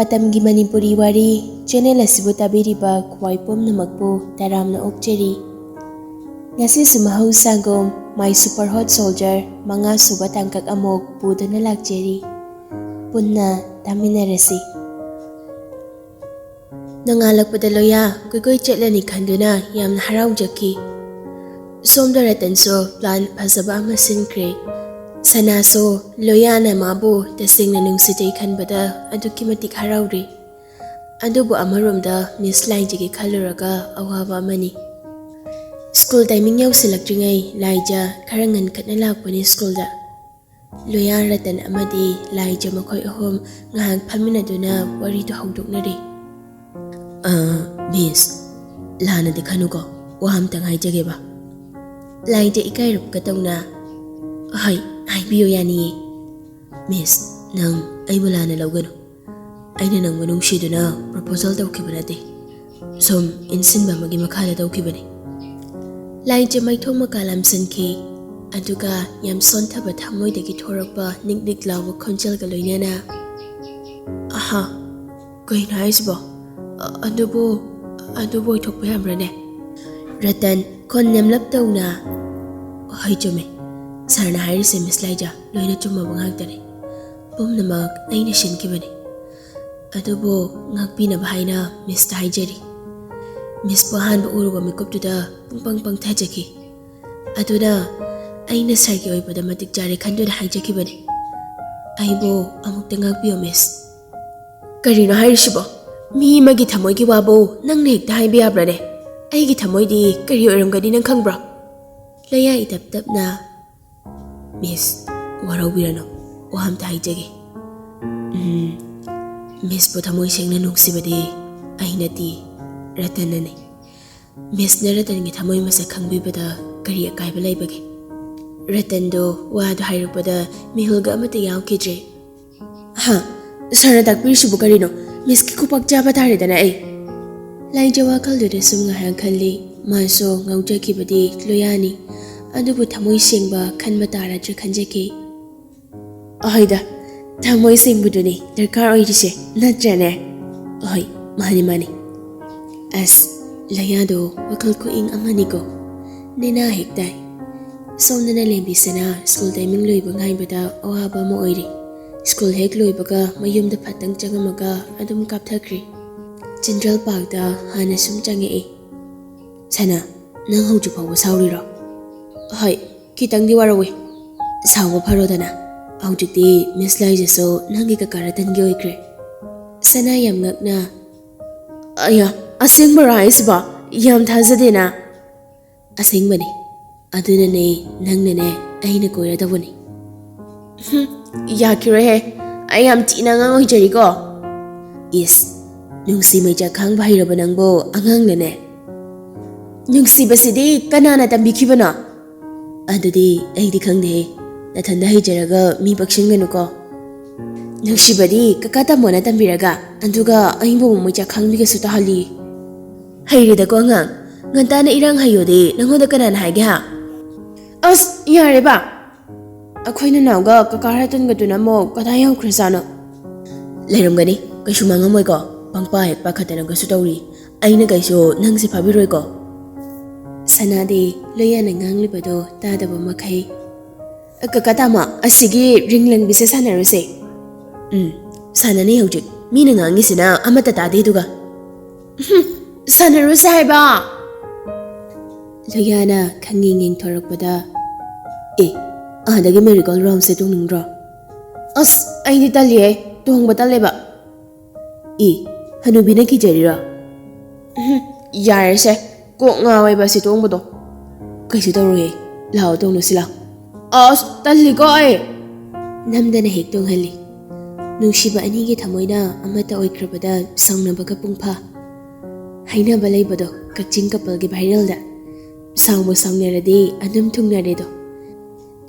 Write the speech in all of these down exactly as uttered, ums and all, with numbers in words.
ꯃꯇꯝꯒꯤ ꯃꯅꯤꯄꯨꯔꯤ ꯋꯥꯔꯤ ꯆꯦꯅꯦꯜ ꯑꯁꯤꯕꯨ ꯇꯥꯕꯤꯔꯤꯕ ꯈ꯭ꯋꯥꯏ ꯄꯨꯝꯅꯃꯛꯄꯨ ꯇꯔꯥꯝꯅ ꯑꯣꯛꯆꯔꯤ꯫ ꯉꯁꯤꯁꯨ ꯃꯍꯧꯁꯥꯒꯨꯝ My Super Hot Soldier ꯃꯉꯥ ꯁꯨꯕ ꯇꯥꯡꯀꯛ ꯑꯃꯨꯛ ꯄꯨꯗꯨꯅ ꯂꯥꯛꯆꯔꯤ꯫ ꯄꯨꯟꯅ ꯇꯥꯃꯤꯟꯅꯔꯁꯤ꯫ ꯅꯣꯡꯉꯥꯜꯂꯛꯄꯗ ꯂꯣꯌꯥ ꯀꯣꯏꯀꯣꯏ ꯆꯠꯂꯅꯤ ꯈꯟꯗꯨꯅ ꯌꯥꯝꯅ ꯍꯔꯥꯎꯖꯈꯤ꯫ ꯁꯣꯝꯗ ꯔꯇꯟꯁꯨ ꯄ꯭ꯂꯥꯟ ꯐꯖꯕ ꯑꯃ ꯁꯤꯟꯈ꯭ꯔꯦ꯫ ꯁꯅꯥꯁꯨ ꯂꯣꯌꯥꯅ ꯃꯥꯕꯨ ꯇꯁꯦꯡꯅ ꯅꯨꯡꯁꯤꯖꯩ ꯈꯟꯕꯗ ꯑꯗꯨꯛꯀꯤ ꯃꯇꯤꯛ ꯍꯔꯥꯎꯔꯤ꯫ ꯑꯗꯨꯕꯨ ꯑꯃꯔꯣꯝꯗ ꯃꯤꯁ ꯂꯥꯏꯖꯒꯤ ꯈꯜꯂꯨꯔꯒ ꯑꯋꯥꯕ ꯑꯃꯅꯤ꯫ ꯁ꯭ꯀꯨꯜ ꯇꯥꯏꯃꯤꯡ ꯌꯧꯁꯤꯜꯂꯛꯇ꯭ꯔꯤꯉꯩ ꯂꯥꯏꯖ ꯈꯔ ꯉꯟꯈꯠꯅ ꯂꯥꯛꯄꯅꯤ ꯁ꯭ꯀꯨꯜꯗ꯫ ꯂꯣꯌꯥ, ꯔꯇꯟ ꯑꯃꯗꯤ ꯂꯥꯏꯖ ꯃꯈꯣꯏ ꯑꯍꯨꯝ ꯉꯥꯏꯍꯥꯛ ꯐꯝꯃꯤꯟꯅꯗꯨꯅ ꯋꯥꯔꯤꯗꯨ ꯍꯧꯗꯣꯛꯅꯔꯤ꯫ "ꯑ, ꯃꯤꯁ, ꯂꯥꯟꯅꯗꯤ ꯈꯟꯅꯨꯀꯣ, ꯋꯥ ꯑꯝꯇꯪ ꯍꯥꯏꯖꯒꯦꯕ꯫" ꯂꯥꯏꯖ ꯏꯀꯥꯏꯔꯞꯀ ꯇꯧꯅ, "ꯍꯣꯏ, ꯍꯥꯏꯕꯤꯌꯨ, ꯌꯥꯅꯤꯌꯦ꯫" "ꯃꯤꯁ, ꯅꯪ ꯑꯩꯕꯨ ꯂꯥꯟꯅ ꯂꯧꯒꯅꯨ꯫ ꯑꯩꯅ ꯅꯪꯕꯨ ꯅꯨꯡꯁꯤꯗꯨꯅ ꯄ꯭ꯔꯣꯄꯣꯖꯜ ꯇꯧꯈꯤꯕ ꯅꯠꯇꯦ꯫ ꯁꯨꯝ ꯏꯟꯁꯤꯟꯕ ꯑꯃꯒꯤ ꯃꯈꯥꯗ ꯇꯧꯈꯤꯕꯅꯤ꯫" ꯂꯥꯏꯖ ꯃꯥꯏꯊꯣꯡ ꯃꯀꯥ ꯂꯥꯝꯁꯤꯟꯈꯤ, ꯑꯗꯨꯒ ꯌꯥꯝ ꯁꯣꯟꯊꯕ ꯊꯃꯣꯏꯗꯒꯤ ꯊꯣꯔꯛꯄ ꯅꯤꯛ ꯅꯤꯛ ꯂꯥꯎꯕ ꯈꯣꯟꯖꯦꯜꯒ ꯂꯣꯏꯅꯅ, "ꯑꯍꯥ, ꯀꯩꯅꯣ ꯍꯥꯏꯁꯤꯕꯣ? ꯑ-, ꯑꯗꯨꯕꯨ, ꯑꯗꯨꯕꯨ ꯑꯣꯏꯊꯣꯛꯄ ꯌꯥꯕ꯭ꯔꯅꯦ?" ꯔꯇꯟ ꯈꯣꯟ ꯅꯦꯝꯂꯞ ꯇꯧꯅ, "ꯍꯣꯏ, ꯆꯨꯝꯃꯦ꯫ ꯁꯥꯔꯅ ꯍꯥꯏꯔꯤꯁꯦ, ꯃꯤꯁ ꯂꯥꯏꯖ, ꯂꯣꯏꯅ ꯆꯨꯝꯃꯕ ꯉꯥꯛꯇꯅꯤ꯫ ꯄꯨꯝꯅꯃꯛ ꯑꯩꯅ ꯁꯤꯟꯈꯤꯕꯅꯤ꯫ ꯑꯗꯨꯕꯨ ꯉꯥꯛꯄꯤꯅꯕ ꯍꯥꯏꯅ ꯃꯤꯁꯇ ꯍꯥꯏꯖꯔꯤ꯫" ꯃꯤꯁꯄꯨ ꯑꯍꯥꯟꯕ ꯎꯔꯨꯕ ꯃꯤꯀꯨꯞꯇꯨꯗ ꯄꯨꯡꯄꯪ ꯄꯪꯊꯖꯈꯤ꯫ ꯑꯗꯨꯅ ꯑꯩꯅ ꯁꯥꯔꯒꯤ ꯑꯣꯏꯕꯗ ꯃꯇꯤꯛ ꯆꯥꯔꯦ ꯈꯟꯗꯨꯅ ꯍꯥꯏꯖꯈꯤꯕꯅꯤ꯫ "ꯑꯩꯕꯨ ꯑꯃꯨꯛꯇ ꯉꯥꯛꯄꯤꯌꯨ, ꯃꯤꯁ꯫" "ꯀꯔꯤꯅꯣ ꯍꯥꯏꯔꯤꯁꯤꯕꯣ? ꯃꯤ ꯑꯃꯒꯤ ꯊꯃꯣꯏꯒꯤ ꯋꯥꯕꯨ ꯅꯪꯅ ꯍꯦꯛꯇ ꯍꯥꯏꯕ ꯌꯥꯕ꯭ꯔꯅꯦ? ꯑꯩꯒꯤ ꯊꯃꯣꯏꯗꯤ ꯀꯔꯤ ꯑꯣꯏꯔꯝꯒꯅꯤ ꯅꯪ ꯈꯪꯕ꯭ꯔꯣ?" ꯂꯣꯌꯥ ꯏꯇꯞ ꯇꯞꯅ, "ꯃꯤꯁ, ꯋꯥꯔꯧꯕꯤꯔꯅꯨ, ꯋꯥ ꯑꯝꯇ ꯍꯥꯏꯖꯒꯦ꯫ ꯎꯝ, ꯃꯤꯁꯄꯨ ꯊꯃꯣꯏ ꯁꯦꯡꯅ ꯅꯨꯡꯁꯤꯕꯗꯤ ꯑꯩ ꯅꯠꯇꯦ, ꯔꯇꯟꯅꯅꯤ꯫ ꯃꯤꯁꯅ ꯔꯇꯟꯒꯤ ꯊꯃꯣꯏ ꯃꯁꯛ ꯈꯪꯕꯤꯕꯗ ꯀꯔꯤ ꯑꯀꯥꯏꯕ ꯂꯩꯕꯒꯦ?" ꯔꯇꯟꯗꯣ ꯋꯥꯗꯨ ꯍꯥꯏꯔꯛꯄꯗ ꯃꯤꯍꯨꯜꯒ ꯑꯃꯠꯇ ꯌꯥꯎꯈꯤꯗ꯭ꯔꯦ꯫ "ꯍꯥ? ꯁꯥꯔꯅ ꯇꯥꯛꯄꯤꯔꯤꯁꯤꯕꯨ ꯀꯔꯤꯅꯣ? ꯃꯤꯁꯀꯤ ꯈꯨꯄꯥꯛ ꯆꯥꯕ ꯇꯥꯔꯦꯗꯅ ꯑꯩ꯫" ꯂꯥꯏꯖ ꯋꯥꯈꯜꯗꯨꯗ ꯁꯨꯝ ꯉꯥꯏꯍꯥꯛ ꯈꯜꯂꯤ꯫ ꯃꯥꯁꯨ ꯉꯥꯎꯖꯈꯤꯕꯗꯤ ꯂꯣꯌꯥꯅꯤ, ꯑꯗꯨꯕꯨ ꯊꯃꯣꯏ ꯁꯦꯡꯕ ꯈꯟꯕ ꯇꯥꯔꯗ꯭ꯔ ꯈꯟꯖꯈꯤ꯫ "ꯑꯍꯩꯗ, ꯊꯃꯣꯏ ꯁꯦꯡꯕꯗꯨꯅꯤ ꯗꯔꯀꯥꯔ ꯑꯣꯏꯔꯤꯁꯦ, ꯅꯠꯇ꯭ꯔꯅꯦ? ꯍꯣꯏ, ꯃꯥꯅꯤ, ꯃꯥꯅꯤ꯫ ꯑꯁ, ꯂꯌꯥꯗꯣ ꯋꯥꯈꯜ ꯈꯨꯏꯪ ꯑꯃꯅꯤꯀꯣ꯫ ꯅꯦꯅꯥ ꯍꯦꯛ ꯇꯥꯏ꯫ ꯁꯣꯝꯗꯅ ꯂꯦꯝꯕꯤꯁꯅꯥ ꯁ꯭ꯀꯨꯜ ꯇꯥꯏꯃꯤꯡ ꯂꯣꯏꯕ ꯉꯥꯏꯕꯗ ꯑꯋꯥꯕ ꯑꯃ ꯑꯣꯏꯔꯤ꯫ ꯁ꯭ꯀꯨꯜ ꯍꯦꯛ ꯂꯣꯏꯕꯒ ꯃꯌꯨꯝꯗ ꯐꯠꯇꯪ ꯆꯪꯉꯝꯃꯒ ꯑꯗꯨꯝ ꯀꯥꯞꯊꯈ꯭ꯔꯦ꯫ ꯆꯦꯟꯇ꯭ꯔꯦꯜ ꯄꯥꯔꯛꯇ ꯍꯥꯟꯅ ꯁꯨꯝ ꯆꯪꯉꯛꯏ꯫ "ꯁꯅꯥ, ꯅꯪ ꯍꯧꯖꯤꯛ ꯐꯥꯎꯕ ꯁꯥꯎꯔꯤꯔꯣ?" "ꯍꯣꯏ, ꯈꯤꯇꯪꯗꯤ ꯋꯥꯔꯧꯋꯤ꯫" "ꯁꯥꯎꯕ ꯐꯔꯣꯗꯅ꯫ ꯍꯧꯖꯤꯛꯇꯤ ꯃꯤꯁ ꯂꯥꯏꯖꯁꯨ ꯅꯪꯒꯤ ꯀꯀꯥ ꯔꯇꯟꯒꯤ ꯑꯣꯏꯈ꯭ꯔꯦ꯫" ꯁꯅꯥ ꯌꯥꯝ ꯉꯛꯅ, "ꯑꯌꯥ, ꯑꯁꯦꯡꯕꯔꯣ ꯍꯥꯏꯁꯤꯕꯣ? ꯌꯥꯝ ꯊꯥꯖꯗꯦꯅ꯫" "ꯑꯁꯦꯡꯕꯅꯤ꯫ ꯑꯗꯨꯅꯅꯦ ꯅꯪꯅꯅꯦ ꯑꯩꯅ ꯀꯣꯏꯔꯗꯧꯕꯅꯤ꯫" "ꯍꯨꯝ, ꯌꯥꯈꯤꯔꯣꯏꯍꯦ꯫ ꯑꯩ ꯌꯥꯝ ꯊꯤꯅ ꯑꯉꯥꯡ ꯑꯣꯏꯖꯔꯤꯀꯣ꯫" "ꯏꯁ, ꯅꯨꯡꯁꯤ ꯃꯩꯆꯥꯛ ꯈꯥꯡꯕ ꯍꯩꯔꯕ ꯅꯪꯕꯨ ꯑꯉꯥꯡꯅꯅꯦ?" "ꯅꯨꯡꯁꯤꯕꯁꯤꯗꯤ ꯀꯅꯥꯅ ꯇꯝꯕꯤꯈꯤꯕꯅꯣ?" "ꯑꯗꯨꯗꯤ ꯑꯩꯗꯤ ꯈꯪꯗꯦꯍꯦ꯫ ꯅꯊꯟꯗ ꯍꯩꯖꯔꯒ ꯃꯤ ꯄꯛꯁꯤꯟꯒꯅꯨꯀꯣ꯫" "ꯅꯨꯡꯁꯤꯕꯗꯤ ꯀꯀꯥ ꯇꯥꯃꯣꯅ ꯇꯝꯕꯤꯔꯒ, ꯑꯗꯨꯒ ꯑꯩꯕꯨ ꯑꯃꯨꯛ ꯃꯩꯆꯥꯛ ꯈꯥꯡꯕꯤꯒꯁꯨ ꯇꯥꯍꯜꯂꯤ꯫" "ꯍꯩꯔꯦꯗꯀꯣ ꯑꯉꯥꯡ, ꯉꯟꯇꯥꯅ ꯏꯔꯥꯡ ꯍꯩꯌꯣꯗꯤ ꯅꯪꯉꯣꯟꯗ ꯀꯅꯥꯅ ꯍꯥꯏꯒꯦ ꯍꯥ?" "ꯑꯁ, ꯌꯥꯔꯦꯕ꯫ ꯑꯩꯈꯣꯏ ꯅꯅꯥꯎꯒ ꯀꯀꯥ ꯔꯇꯟꯒꯗꯨꯅ ꯑꯃꯨꯛ ꯀꯗꯥꯏ ꯌꯧꯈ꯭ꯔꯖꯥꯠꯅꯣ?" "ꯂꯩꯔꯝꯒꯅꯤ, ꯀꯩꯁꯨ ꯃꯥꯡꯉꯝꯃꯣꯏꯀꯣ꯫ ꯄꯪꯄꯥ ꯍꯦꯛ ꯄꯥꯈꯠꯇꯅ ꯀꯩꯁꯨ ꯇꯧꯔꯤ꯫ ꯑꯩꯅ ꯀꯩꯁꯨ ꯅꯪꯁꯦ ꯐꯥꯕꯤꯔꯣꯏꯀꯣ꯫" ꯁꯅꯥꯗꯤ ꯂꯣꯌꯥꯅ ꯉꯥꯡꯂꯤꯕꯗꯣ ꯇꯥꯗꯕ ꯃꯈꯩ, "ꯀꯀꯥ ꯇꯥꯃꯣ, ꯑꯁꯤꯒꯤ ꯔꯤꯡ ꯂꯪꯕꯤꯁꯦ ꯁꯥꯟꯅꯔꯨꯁꯦ꯫" "ꯎꯝ, ꯁꯥꯟꯅꯅꯤ ꯍꯧꯖꯤꯛ꯫ ꯃꯤꯅ ꯉꯥꯡꯉꯤꯁꯤꯅ ꯑꯃꯠꯇ ꯇꯥꯗꯦ ꯑꯗꯨꯒ꯫" "ꯍꯨꯝ, ꯁꯥꯟꯅꯔꯨꯁꯦ ꯍꯥꯏꯕ!" ꯂꯣꯌꯥꯅ ꯈꯪꯌꯦꯡ ꯌꯦꯡꯊꯣꯔꯛꯄꯗ, "ꯑꯦ, ꯑꯥꯗꯒꯤ ꯃꯦꯔꯤꯒꯣꯜ ꯔꯥꯎꯟꯁꯦ ꯇꯣꯡꯅꯤꯡꯗ꯭ꯔꯣ?" "ꯑꯁ, ꯑꯩꯗꯤ ꯇꯜꯂꯤꯍꯦ, ꯇꯣꯡꯕ ꯇꯜꯂꯦꯕ꯫" "ꯑꯦ, ꯍꯅꯨꯕꯤꯅ ꯀꯤꯖꯔꯤꯔꯣ?" "ꯎꯝ, ꯌꯥꯔꯦꯁꯦ, ꯀꯣꯛ ꯉꯥꯎꯋꯦꯕ ꯁꯤ ꯇꯣꯡꯕꯗꯣ꯫" "ꯀꯩꯁꯨ ꯇꯧꯔꯣꯏꯌꯦ, ꯂꯥꯛꯑꯣ ꯇꯣꯡꯂꯨꯁꯤ ꯂꯥꯛꯑꯣ꯫" "ꯑꯁ, ꯇꯜꯂꯤꯀꯣ ꯑꯩ!" ꯅꯝꯗꯅ ꯍꯦꯛ ꯇꯣꯡꯍꯜꯂꯤ꯫ ꯅꯨꯡꯁꯤꯕ ꯑꯅꯤꯒꯤ ꯊꯃꯣꯏꯅ ꯑꯃꯠꯇ ꯑꯣꯏꯈ꯭ꯔꯕꯗ ꯁꯥꯎꯅꯕꯒ ꯄꯨꯡꯐꯥ꯫ ꯍꯥꯏꯅꯕ ꯂꯩꯕꯗꯣ ꯀꯛꯆꯤꯡ ꯀꯄꯜꯒꯤ ꯚꯥꯏꯔꯦꯜꯗ, "ꯁꯥꯎꯕ ꯁꯥꯎꯅꯔꯗꯤ ꯑꯗꯨꯝ ꯊꯨꯡꯅꯔꯦꯗꯣ꯫"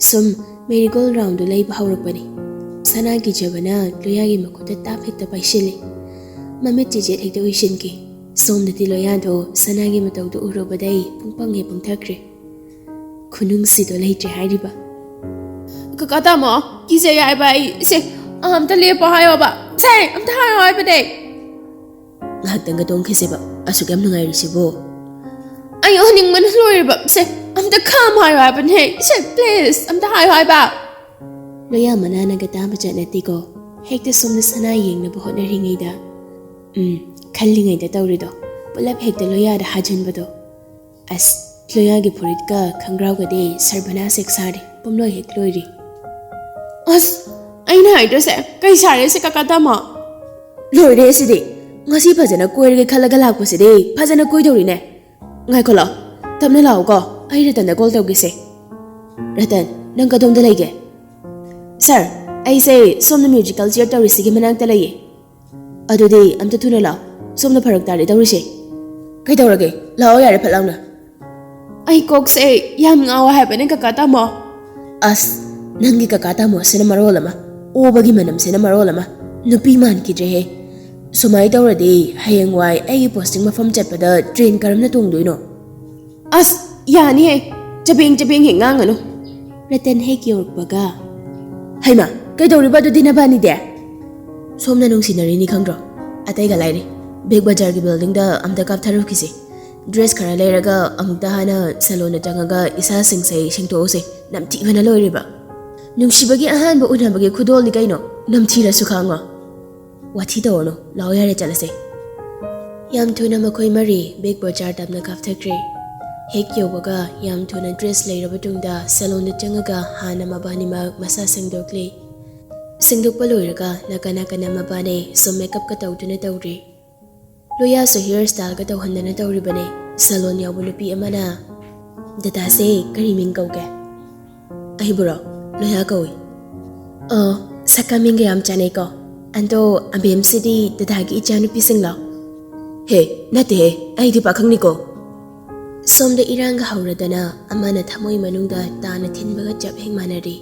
ꯁꯨꯝ ꯃꯦꯔꯤꯒꯣꯜ ꯔꯥꯎꯟꯗꯨ ꯂꯩꯕ ꯍꯧꯔꯛꯄꯅꯤ꯫ ꯁꯅꯥ ꯀꯤꯖꯕꯅ ꯂꯣꯌꯥꯒꯤ ꯃꯈꯨꯠꯇ ꯇꯥꯞ ꯍꯦꯛꯇ ꯄꯥꯏꯁꯤꯜꯂꯤ꯫ ꯃꯃꯤꯠ ꯆꯤꯖꯦꯠ ꯍꯦꯛꯇ ꯎꯏꯁꯤꯟꯈꯤ꯫ ꯁꯣꯝꯗꯗꯤ ꯂꯣꯌꯥꯗꯣ ꯁꯅꯥꯒꯤ ꯃꯇꯧꯗꯨ ꯎꯔꯨꯕꯗꯩ ꯄꯨꯡꯄꯪ ꯍꯦꯛ ꯄꯪꯊꯈ꯭ꯔꯦ꯫ ꯈꯨꯅꯨꯡꯁꯤꯗꯣ ꯂꯩꯇ꯭ꯔꯦ ꯍꯥꯏꯔꯤꯕ꯫ "ꯀꯀꯥ ꯇꯥꯃꯣ, ꯀꯤꯖꯩ ꯍꯥꯏꯕ ꯑꯩ꯫ ꯁꯦ, ꯑꯝꯇ ꯂꯦꯞꯄꯣ ꯍꯥꯏꯌꯣꯕ꯫ ꯁꯦ, ꯑꯝꯇ ꯍꯥꯏꯌꯣ ꯍꯥꯏꯕꯅꯦ꯫ ꯉꯥꯏꯍꯥꯛꯇꯪꯒ ꯇꯣꯡꯈꯤꯁꯦꯕ, ꯑꯁꯨꯛ ꯌꯥꯝ ꯅꯨꯡꯉꯥꯏꯔꯤꯁꯤꯕꯨ꯫ ꯑꯩ ꯑꯣꯟꯅꯤꯡꯕꯅ ꯂꯣꯏꯔꯦꯕ꯫ ꯁꯦ, ꯑꯝꯇ ꯈꯥꯝꯃꯣ ꯍꯥꯏꯌꯣ ꯍꯥꯏꯕꯅꯦ꯫ ꯁꯦ, please, ꯑꯝꯇ ꯍꯥꯏꯌꯣ ꯍꯥꯏꯕ꯫ ꯂꯣꯌꯥ ꯃꯅꯥꯅꯒ ꯇꯥꯕ ꯖꯥꯠ ꯅꯠꯇꯦꯀꯣ꯫ ꯍꯦꯛꯇ ꯁꯣꯝꯗ ꯁꯅꯥ ꯌꯦꯡꯅꯕ ꯍꯣꯠꯅꯔꯤꯉꯩꯗ꯫ ꯎꯝ, ꯈꯜꯂꯤꯉꯩꯗ ꯇꯧꯔꯤꯗꯣ꯫ ꯄꯨꯂꯞ ꯍꯦꯛꯇ ꯂꯣꯌꯥꯗ ꯍꯥꯖꯤꯟꯕꯗꯣ꯫ ꯑꯁ, ꯂꯣꯌꯥꯒꯤ ꯐꯨꯔꯤꯠꯀ ꯈꯪꯒ꯭ꯔꯥꯎꯒꯗꯤ ꯁꯔꯕꯅꯥꯁ ꯍꯦꯛ ꯁꯥꯔꯤ, ꯄꯨꯝꯂꯣꯏ ꯍꯦꯛ ꯂꯣꯏꯔꯤ꯫ ꯑꯁ, ꯑꯩꯅ ꯍꯥꯏꯗ꯭ꯔꯣꯁꯦ, ꯀꯩ ꯁꯥꯔꯦ ꯁꯤ ꯀꯀꯥ ꯇꯥꯃꯣ? ꯂꯣꯏꯔꯦ ꯁꯤꯗꯤ꯫ ꯉꯁꯤ ꯐꯖꯅ ꯀꯣꯏꯔꯒꯦ ꯈꯜꯂꯒ ꯂꯥꯛꯄꯁꯤꯗꯤ ꯐꯖꯅ ꯀꯣꯏꯗꯧꯔꯤꯅꯦ꯫ ꯉꯥꯏꯈꯣ ꯂꯥꯛꯑꯣ, ꯇꯞꯅ ꯂꯥꯛꯑꯣꯀꯣ, ꯑꯩ ꯔꯇꯟꯗ ꯀꯣꯜ ꯇꯧꯒꯦꯁꯦ꯫ ꯔꯇꯟ, ꯅꯪ ꯀꯗꯣꯝꯗ ꯂꯩꯒꯦ? ꯁꯥꯔ, ꯑꯩꯁꯦ ꯁꯣꯝꯗ ꯃ꯭ꯌꯨꯖꯤꯀꯦꯜ ꯆꯤꯌꯔ ꯇꯧꯔꯤꯁꯤꯒꯤ ꯃꯅꯥꯛꯇ ꯂꯩꯌꯦ꯫ ꯑꯗꯨꯗꯤ ꯑꯝꯇ ꯊꯨꯅ ꯂꯥꯛꯑꯣ, ꯁꯣꯝꯗ ꯐꯔꯛ ꯇꯥꯔꯦ ꯇꯧꯔꯤꯁꯦ꯫ ꯀꯩꯗꯧꯔꯒꯦ? ꯂꯥꯛꯑꯣ ꯌꯥꯔꯦ ꯐꯠ ꯂꯥꯎꯅ꯫ ꯑꯩ ꯀꯣꯛꯁꯦ ꯌꯥꯝ ꯉꯥꯎꯋꯦ ꯍꯥꯏꯕꯅꯦ ꯀꯀꯥ ꯇꯥꯃꯣ꯫ ꯑꯁ, ꯅꯪꯒꯤ ꯀꯀꯥ ꯇꯥꯃꯣꯁꯤꯅ ꯃꯔꯣꯜ ꯑꯃ, ꯑꯣꯕꯒꯤ ꯃꯅꯝꯁꯤꯅ ꯃꯔꯣꯜ ꯑꯃ, ꯅꯨꯄꯤ ꯃꯥꯟꯈꯤꯗ꯭ꯔꯦꯍꯦ꯫ ꯁꯨꯃꯥꯏ ꯇꯧꯔꯗꯤ ꯍꯌꯦꯡꯋꯥꯏ ꯑꯩꯒꯤ ꯄꯣꯁꯇꯤꯡ ꯃꯐꯝ ꯆꯠꯄꯗ ꯇ꯭ꯔꯦꯟ ꯀꯔꯝꯅ ꯇꯣꯡꯗꯣꯏꯅꯣ? ꯑꯁ, ꯌꯥꯅꯤꯍꯦ, ꯆꯕꯦꯡ ꯆꯕꯦꯡ ꯍꯦꯛ ꯉꯥꯡꯒꯅꯨ꯫ ꯔꯇꯟ ꯍꯦꯛ ꯌꯧꯔꯛꯄꯒ, ꯍꯩꯃꯥ, ꯀꯩꯗꯧꯔꯤꯕ ꯑꯗꯨꯗꯤ ꯅꯕꯥꯅꯤꯗꯤ? ꯁꯣꯝꯅ ꯅꯨꯡꯁꯤꯅꯔꯤꯅꯤ ꯈꯪꯗ꯭ꯔꯣ? ꯑꯇꯩꯒ ꯂꯥꯏꯔꯤ, ꯕꯤꯛ ꯕꯖꯥꯔꯒꯤ ꯕꯤꯜꯗꯤꯡꯗ ꯑꯝꯇ ꯀꯥꯞꯊꯔꯨꯈꯤꯁꯦ꯫ ꯗ꯭ꯔꯦꯁ ꯈꯔ ꯂꯩꯔꯒ ꯑꯃꯨꯛꯇ ꯍꯥꯟꯅ ꯁꯦꯂꯣꯟꯗ ꯆꯪꯉꯒ ꯏꯁꯥꯁꯤꯡꯁꯦ ꯁꯦꯡꯗꯣꯛꯎꯁꯦ꯫ ꯅꯝꯊꯤꯕꯅ ꯂꯣꯏꯔꯦꯕ꯫ ꯅꯨꯡꯁꯤꯕꯒꯤ ꯑꯍꯥꯟꯕ ꯎꯅꯕꯒꯤ ꯈꯨꯗꯣꯜꯅꯤ ꯀꯩꯅꯣ, ꯅꯝꯊꯤꯔꯁꯨ ꯈꯥꯡꯉꯣ꯫ ꯋꯥꯊꯤ ꯇꯧꯔꯅꯨ, ꯂꯥꯛꯑꯣ ꯌꯥꯔꯦ ꯆꯠꯂꯁꯦ꯫ ꯌꯥꯝ ꯊꯨꯅ ꯃꯈꯣꯏ ꯃꯔꯤ ꯕꯤꯛ ꯕꯖꯥꯔ ꯇꯝꯅ ꯀꯥꯞꯊꯈ꯭ꯔꯦ꯫ ꯍꯦꯛ ꯌꯧꯕꯒ ꯌꯥꯝ ꯊꯨꯅ ꯗ꯭ꯔꯦꯁ ꯂꯩꯔꯕ ꯇꯨꯡꯗ ꯁꯦꯂꯣꯟꯗ ꯆꯪꯉꯒ ꯍꯥꯟꯅ ꯃꯕꯥꯅꯤꯃꯛ ꯃꯁꯥ ꯁꯦꯡꯗꯣꯛꯂꯦ꯫ ꯁꯦꯡꯗꯣꯛꯄ ꯂꯣꯏꯔꯒ ꯅꯥꯀꯟ ꯅꯥꯀꯟꯗ ꯃꯕꯥꯅꯤ ꯁꯨꯝ ꯃꯦꯀꯞꯀ ꯇꯧꯗꯨꯅ ꯇꯧꯔꯤ꯫ ꯂꯣꯌꯥꯁꯨ ꯍꯤꯌꯔ ꯁ꯭ꯇꯥꯏꯜꯒ ꯇꯧꯍꯟꯗꯅ ꯇꯧꯔꯤꯕꯅꯦ꯫ ꯁꯦꯂꯣꯟ ꯌꯥꯎꯕ ꯅꯨꯄꯤ ꯑꯃꯅ, "ꯗꯗꯥꯁꯦ ꯀꯔꯤ ꯃꯤꯡ ꯀꯧꯒꯦ?" "ꯑꯩꯕꯨꯔꯣ? ꯂꯣꯌꯥ ꯀꯧꯏ꯫" "ꯑꯣ, ꯁꯛꯀ ꯃꯤꯡꯒ ꯌꯥꯝ ꯆꯥꯟꯅꯩꯀꯣ꯫ ꯑꯗꯣ ꯑꯕꯦꯝꯁꯤꯗꯤ ꯗꯗꯥꯒꯤ ꯏꯆꯥꯅꯨꯄꯤꯁꯤꯡꯂꯣ?" "ꯍꯦ, ꯅꯠꯇꯦꯍꯦ, ꯑꯩꯗꯤ ꯄꯥꯈꯪꯅꯤꯀꯣ꯫" ꯁꯣꯝꯗ ꯏꯔꯥꯡꯒ ꯍꯧꯔꯗꯅ ꯑꯃꯅ ꯊꯃꯣꯏ ꯃꯅꯨꯡꯗ ꯇꯥꯅ ꯊꯤꯟꯕꯒ ꯆꯞ ꯍꯦꯛ ꯃꯥꯟꯅꯔꯤ꯫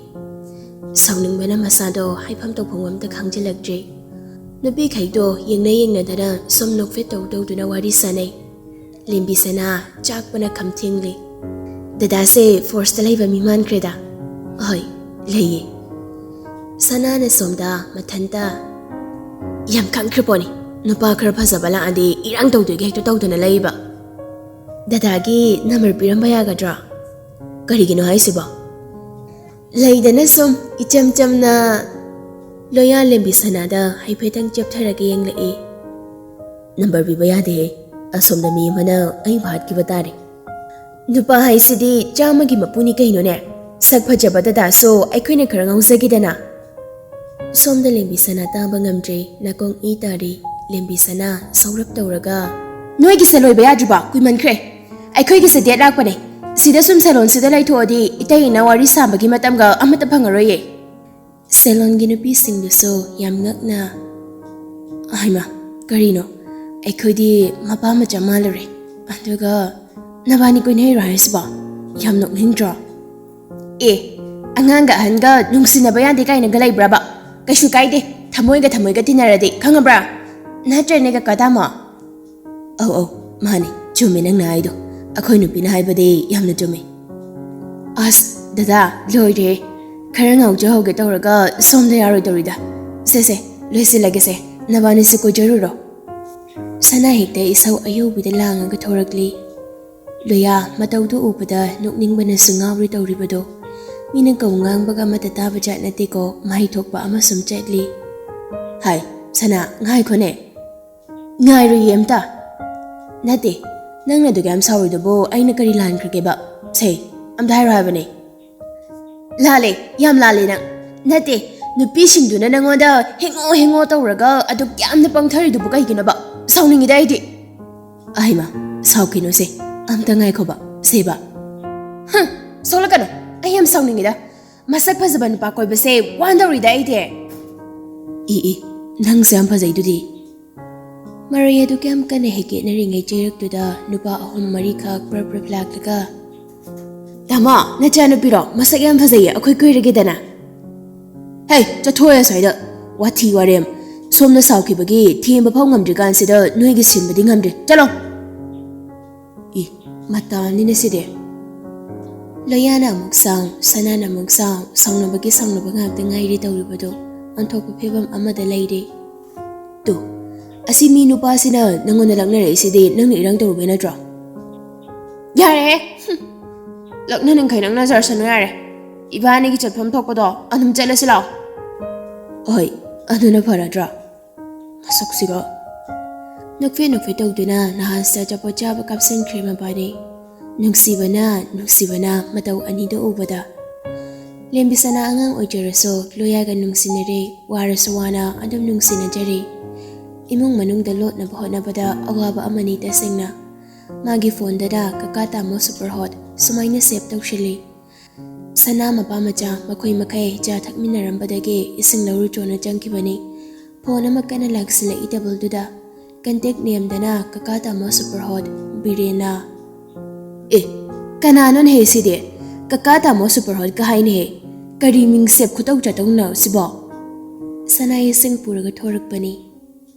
ꯁꯥꯎꯅꯤꯡꯕꯅ ꯃꯁꯥꯗꯣ ꯍꯥꯏꯐꯝ ꯇꯧꯐꯝ ꯑꯝꯇ ꯈꯪꯖꯤꯜꯂꯛꯇ꯭ꯔꯦ꯫ ꯅꯨꯄꯤꯈꯩꯗꯣ ꯌꯦꯡꯅ ꯌꯦꯡꯅꯗꯅ ꯁꯨꯝ ꯅꯣꯛꯐꯦꯠ ꯇꯧ ꯇꯧꯗꯨꯅ ꯋꯥꯔꯤ ꯁꯥꯟꯅꯩ꯫ ꯂꯦꯝꯕꯤꯁꯅꯥ ꯆꯥꯛꯄꯅ ꯈꯝ ꯊꯦꯡꯂꯤ꯫ "ꯗꯗꯥꯁꯦ ꯐꯣꯔꯁꯇ ꯂꯩꯕ ꯃꯤ ꯃꯥꯟꯈ꯭ꯔꯦꯗ꯫" "ꯍꯣꯏ, ꯂꯩꯌꯦ꯫" ꯁꯅꯥꯅ ꯁꯣꯝꯗ ꯃꯊꯟꯇ, "ꯌꯥꯝ ꯈꯪꯈ꯭ꯔ ꯄꯣꯠꯅꯤ, ꯅꯨꯄꯥ ꯈꯔ ꯐꯖꯕ ꯂꯥꯛꯑꯗꯤ ꯏꯔꯥꯡ ꯇꯧꯗꯣꯏꯒꯤ ꯍꯦꯛꯇ ꯇꯧꯗꯅ ꯂꯩꯕ꯫ ꯗꯗꯥꯒꯤ ꯅꯝꯕꯔ ꯄꯤꯔꯝꯕ ꯌꯥꯒꯗ꯭ꯔꯣ? ꯀꯔꯤꯒꯤꯅꯣ ꯍꯥꯏꯁꯤꯕꯣ?" ꯂꯩꯗꯅ ꯁꯨꯝ ꯏꯆꯝ ꯆꯝꯅ ꯂꯣꯌꯥ ꯂꯦꯝꯕꯤ ꯁꯅꯥꯗ ꯍꯥꯏꯐꯦꯠꯇꯪ ꯆꯦꯞꯊꯔꯒ ꯌꯦꯡꯂꯛꯏ꯫ "ꯅꯝꯕꯔ ꯄꯤꯕ ꯌꯥꯗꯦꯍꯦ, ꯑꯁꯣꯝꯗ ꯃꯤ ꯑꯃꯅ ꯑꯩꯕꯨ ꯍꯥꯠꯈꯤꯕ ꯇꯥꯔꯦ꯫ ꯅꯨꯄꯥ ꯍꯥꯏꯁꯤꯗꯤ ꯆꯥꯝꯃꯒꯤ ꯃꯄꯨꯅꯤ ꯀꯩꯅꯣꯅꯦ꯫ ꯁꯛ ꯐꯖꯕ ꯗꯗꯥꯁꯨ ꯑꯩꯈꯣꯏꯅ ꯈꯔ ꯉꯥꯎꯖꯈꯤꯗꯅ꯫" ꯁꯣꯝꯗ ꯂꯦꯝꯕꯤ ꯁꯅꯥ ꯇꯥꯕ ꯉꯝꯗ꯭ꯔꯦ, ꯅꯥꯀꯣꯡ ꯏ ꯇꯥꯔꯤ꯫ ꯂꯦꯝꯕꯤ ꯁꯅꯥ ꯁꯧꯔꯞ ꯇꯧꯔꯒ, "ꯅꯣꯏꯒꯤꯁꯦ ꯂꯣꯏꯕ ꯌꯥꯗ꯭ꯔꯤꯕꯣ? ꯀꯨꯏꯃꯟꯈ꯭ꯔꯦ꯫ ꯑꯩꯈꯣꯏꯒꯤꯁꯦ ꯗꯦꯠ ꯂꯥꯛꯄꯅꯦ꯫ ꯁꯤꯗ ꯁꯨꯝ ꯁꯦꯂꯣꯟꯁꯤꯗ ꯂꯩꯊꯣꯛꯑꯗꯤ ꯏꯇꯩ ꯏꯅꯥ ꯋꯥꯔꯤ ꯁꯥꯕꯒꯤ ꯃꯇꯝꯒ ꯑꯃꯠꯇ ꯐꯪꯉꯔꯣꯏꯌꯦ꯫" ꯁꯦꯂꯣꯟꯒꯤ ꯅꯨꯄꯤꯁꯤꯡꯗꯨꯁꯨ ꯌꯥꯝ ꯉꯛꯅ, "ꯍꯩꯃꯥ, ꯀꯔꯤꯅꯣ? ꯑꯩꯈꯣꯏꯗꯤ ꯃꯄꯥ ꯃꯆꯥ ꯃꯥꯜꯂꯨꯔꯦ꯫ ꯑꯗꯨꯒ ꯅꯕꯥꯅꯤ ꯀꯣꯏꯅꯩꯔꯣ ꯍꯥꯏꯁꯤꯕꯣ? ꯌꯥꯝ ꯅꯣꯛꯅꯤꯡꯗ꯭ꯔꯣ?" "ꯑꯦ, ꯑꯉꯥꯡꯒ ꯑꯍꯟꯒ ꯅꯨꯡꯁꯤꯅꯕ ꯌꯥꯗꯦ ꯀꯥꯏꯅꯒ ꯂꯩꯕ꯭ꯔꯕ? ꯀꯩꯁꯨ ꯀꯥꯏꯗꯦ, ꯊꯃꯣꯏꯒ ꯊꯃꯣꯏꯒ ꯇꯤꯟꯅꯔꯗꯤ, ꯈꯪꯉꯕ꯭ꯔꯥ? ꯅꯠꯇ꯭ꯔꯅꯦ, ꯀꯀꯥ ꯇꯥꯃꯣ?" "ꯑꯧ, ꯑꯧ, ꯃꯥꯅꯦ, ꯆꯨꯝꯃꯦ ꯅꯪꯅ ꯍꯥꯏꯗꯣ꯫ ꯑꯩꯈꯣꯏ ꯅꯨꯄꯤꯅ ꯍꯥꯏꯕꯗꯤ ꯌꯥꯝꯅ ꯆꯨꯝꯃꯦ꯫" "ꯑꯁ, ꯗꯗꯥ, ꯂꯣꯏꯔꯦ꯫ ꯈꯔ ꯉꯥꯎꯖꯍꯧꯒꯦ ꯇꯧꯔꯒ ꯁꯣꯝꯗ ꯌꯥꯔꯣꯏꯗꯧꯔꯤꯗ꯫ ꯁꯦ, ꯁꯦ, ꯂꯣꯏꯁꯤꯜꯂꯒꯦꯁꯦ꯫ ꯅꯕꯥꯅꯤꯁꯨ ꯀꯣꯏꯖꯔꯨꯔꯣ꯫" ꯁꯅꯥ ꯍꯦꯛꯇ ꯏꯁꯧ ꯑꯌꯧꯕꯤꯗ ꯂꯥꯡꯉꯒ ꯊꯣꯔꯛꯂꯤ꯫ ꯂꯣꯌꯥ, ꯃꯇꯧꯗꯨ ꯎꯕꯗ ꯅꯣꯛꯅꯤꯡꯕꯅꯁꯨ ꯉꯥꯎꯔꯦ ꯇꯧꯔꯤꯕꯗꯣ꯫ ꯃꯤꯅ ꯀꯧ ꯉꯥꯡꯕꯒ ꯑꯃꯠꯇ ꯇꯥꯕ ꯖꯥꯠ ꯅꯠꯇꯦꯀꯣ, ꯃꯍꯩ ꯊꯣꯛꯄ ꯑꯃ ꯁꯨꯝ ꯆꯠꯂꯤ꯫ "ꯍꯥꯏ, ꯁꯅꯥ, ꯉꯥꯏꯈꯣꯅꯦ꯫" "ꯉꯥꯏꯔꯣꯏꯌꯦ ꯑꯝꯇ꯫" "ꯅꯠꯇꯦ, ꯅꯪꯅ ꯑꯗꯨꯛ ꯌꯥꯝ ꯁꯥꯎꯔꯤꯗꯨꯕꯨ ꯑꯩꯅ ꯀꯔꯤ ꯂꯥꯟꯈ꯭ꯔꯒꯦꯕ? ꯁꯦ, ꯑꯝꯇ ꯍꯥꯏꯔꯣ ꯍꯥꯏꯕꯅꯦ꯫" "ꯂꯥꯜꯂꯦ, ꯌꯥꯝ ꯂꯥꯜꯂꯦ ꯅꯪ꯫ ꯅꯠꯇꯦ, ꯅꯨꯄꯤꯁꯤꯡꯗꯨꯅ ꯅꯪꯉꯣꯟꯗ ꯍꯦꯡꯉꯣ ꯍꯦꯡꯉꯣ ꯇꯧꯔꯒ ꯑꯗꯨꯛ ꯌꯥꯝꯅ ꯄꯪꯊꯔꯤꯗꯨꯕꯨ ꯀꯩꯒꯤꯅꯣꯕ? ꯁꯥꯎꯅꯤꯡꯉꯤꯗ ꯑꯩꯗꯤ꯫" "ꯑꯍꯩꯃ, ꯁꯥꯎꯈꯤꯅꯨꯁꯦ, ꯑꯝꯇ ꯉꯥꯏꯈꯣꯕ, ꯁꯦꯕ꯫" "ꯍꯝ, ꯁꯣꯛꯂꯛꯀꯅꯨ, ꯑꯩ ꯌꯥꯝ ꯁꯥꯎꯅꯤꯡꯉꯤꯗ꯫ ꯃꯁꯛ ꯐꯖꯕ ꯅꯨꯄꯥ ꯀꯣꯏꯕꯁꯦ ꯋꯥꯟꯗꯧꯔꯤꯗ ꯑꯩꯗꯤ꯫" "ꯏ ꯏ, ꯅꯪꯁꯨ ꯌꯥꯝ ꯐꯖꯩꯗꯨꯗꯤ꯫" ꯃꯔꯩ ꯑꯗꯨ ꯀꯌꯥꯝ ꯀꯟꯅ ꯍꯦꯛ ꯌꯦꯠꯅꯔꯤꯉꯩ ꯆꯩꯔꯛꯇꯨꯗ ꯅꯨꯄꯥ ꯑꯍꯨꯝ ꯃꯔꯤꯈꯛ ꯄ꯭ꯔꯞ ꯄ꯭ꯔꯞ ꯂꯥꯛꯂꯒ, "ꯇꯥꯃꯣ, ꯅꯆꯥꯅꯨꯄꯤꯔꯣ? ꯃꯁꯛ ꯌꯥꯝ ꯐꯖꯩꯌꯦ, ꯑꯩꯈꯣꯏ ꯀꯣꯏꯔꯒꯦꯗꯅ꯫" "ꯍꯦ, ꯆꯠꯊꯣꯛꯑꯦ ꯑꯁ꯭ꯋꯥꯏꯗ꯫ ꯋꯥꯊꯤ ꯋꯥꯔꯦꯝ꯫ ꯁꯣꯝꯅ ꯁꯥꯎꯈꯤꯕꯒꯤ ꯊꯦꯝꯕ ꯐꯥꯎ ꯉꯝꯗ꯭ꯔꯤꯀꯥꯟꯁꯤꯗ ꯅꯣꯏꯒꯤ ꯁꯤꯟꯕꯗꯤ ꯉꯝꯗ꯭ꯔꯦ꯫ ꯆꯠꯂꯣ!" ꯏ, ꯃꯇꯥꯅꯤꯅꯦ ꯁꯤꯗꯤ꯫ ꯂꯣꯌꯥꯅ ꯑꯃꯨꯛ ꯁꯥꯎ, ꯁꯅꯥꯅ ꯑꯃꯨꯛ ꯁꯥꯎ, ꯁꯥꯎꯅꯕꯒꯤ ꯁꯥꯎꯅꯕ ꯉꯥꯛꯇ ꯉꯥꯏꯔꯤ ꯇꯧꯔꯤꯕꯗꯨ꯫ ꯑꯣꯟꯊꯣꯛꯄ ꯐꯤꯕꯝ ꯑꯃꯗ ꯂꯩꯔꯦ꯫ ꯇꯨ, ꯑꯁꯤ ꯃꯤ ꯅꯨꯄꯥꯁꯤꯅ ꯅꯪꯉꯣꯟꯗ ꯂꯛꯅꯔꯛꯏꯁꯤꯗꯤ ꯅꯪꯅ ꯏꯔꯥꯡ ꯇꯧꯔꯨꯕꯩ ꯅꯠꯇ꯭ꯔꯣ? ꯌꯥꯔꯦꯍꯦ! ꯍꯨꯝ꯫ ꯂꯛꯅꯅꯤꯡꯈꯩ ꯂꯛꯅꯖꯔꯁꯅꯨ ꯌꯥꯔꯦ꯫ ꯏꯕꯥꯅꯤꯒꯤ ꯆꯠꯐꯝ ꯊꯣꯛꯄꯗꯣ ꯑꯗꯨꯝ ꯆꯠꯂꯁꯤ ꯂꯥꯛꯑꯣ꯫ ꯍꯣꯏ, ꯑꯗꯨꯅ ꯐꯔꯗ꯭ꯔꯥ? ꯃꯁꯛꯁꯤꯒ꯫ ꯅꯣꯛꯐꯦ ꯅꯣꯛꯐꯦ ꯇꯧꯗꯨꯅ ꯅꯍꯥꯟꯁꯤꯗ ꯑꯆꯥꯄꯣꯠ ꯆꯥꯕ ꯀꯥꯞꯁꯤꯟꯈ꯭ꯔꯦ ꯃꯕꯥꯅꯤ꯫ ꯅꯨꯡꯁꯤꯕꯅ, ꯅꯨꯡꯁꯤꯕꯅ ꯃꯇꯧ ꯑꯅꯤꯗꯨ ꯎꯕꯗ꯫ ꯂꯦꯝꯕꯤꯁꯅꯥ ꯑꯉꯥꯡ ꯑꯣꯏꯖꯔꯁꯨ ꯂꯣꯌꯥꯒ ꯅꯨꯡꯁꯤꯅꯔꯦ, ꯋꯥꯔꯁꯨ ꯋꯥꯅ ꯑꯗꯨꯝ ꯅꯨꯡꯁꯤꯅꯖꯔꯦ꯫ ꯏꯃꯨꯡ ꯃꯅꯨꯡꯗ ꯂꯣꯠꯅꯕ ꯍꯣꯠꯅꯕꯗ ꯑꯋꯥꯕ ꯑꯃꯅꯤ ꯇꯁꯦꯡꯅ꯫ ꯃꯥꯒꯤ ꯐꯣꯟꯗꯅ ꯀꯀꯥ ꯇꯥꯃꯣ ꯁꯨꯄꯔ ꯍꯣꯠ ꯁꯨꯃꯥꯏꯅ ꯁꯦꯚ ꯇꯧꯁꯤꯜꯂꯤ꯫ ꯁꯅꯥ ꯃꯄꯥ ꯃꯆꯥ ꯃꯈꯣꯏ ꯃꯈꯩ ꯆꯥ ꯊꯛꯃꯤꯟꯅꯔꯝꯕꯗꯒꯤ ꯏꯁꯤꯡ ꯂꯧꯔꯨꯆꯣꯅ ꯆꯪꯈꯤꯕꯅꯤ꯫ ꯐꯣꯟ ꯑꯃ ꯀꯟꯅ ꯂꯥꯛꯁꯤꯜꯂꯛꯏ ꯇꯦꯕꯜꯗꯨꯗ꯫ ꯀꯟꯇꯦꯛ ꯅꯦꯝꯗꯅ ꯀꯀꯥ ꯇꯥꯃꯣ ꯁꯨꯄꯔ ꯍꯣꯠ ꯕꯤꯔꯦꯟꯅ꯫ ꯑꯦ, ꯀꯅꯥꯅꯣꯅꯦꯍꯦ ꯁꯤꯗꯤ? ꯀꯀꯥ ꯇꯥꯃꯣ ꯁꯨꯄꯔ ꯍꯣꯠꯀ ꯍꯥꯏꯅꯦꯍꯦ꯫ ꯀꯔꯤ ꯃꯤꯡ ꯁꯦꯞ ꯈꯨꯇꯧ ꯆꯥꯇꯧꯅꯣ ꯁꯤꯕꯣ? ꯁꯅꯥ ꯏꯁꯤꯡ ꯄꯨꯔꯒ ꯊꯣꯔꯛꯄꯅꯤ꯫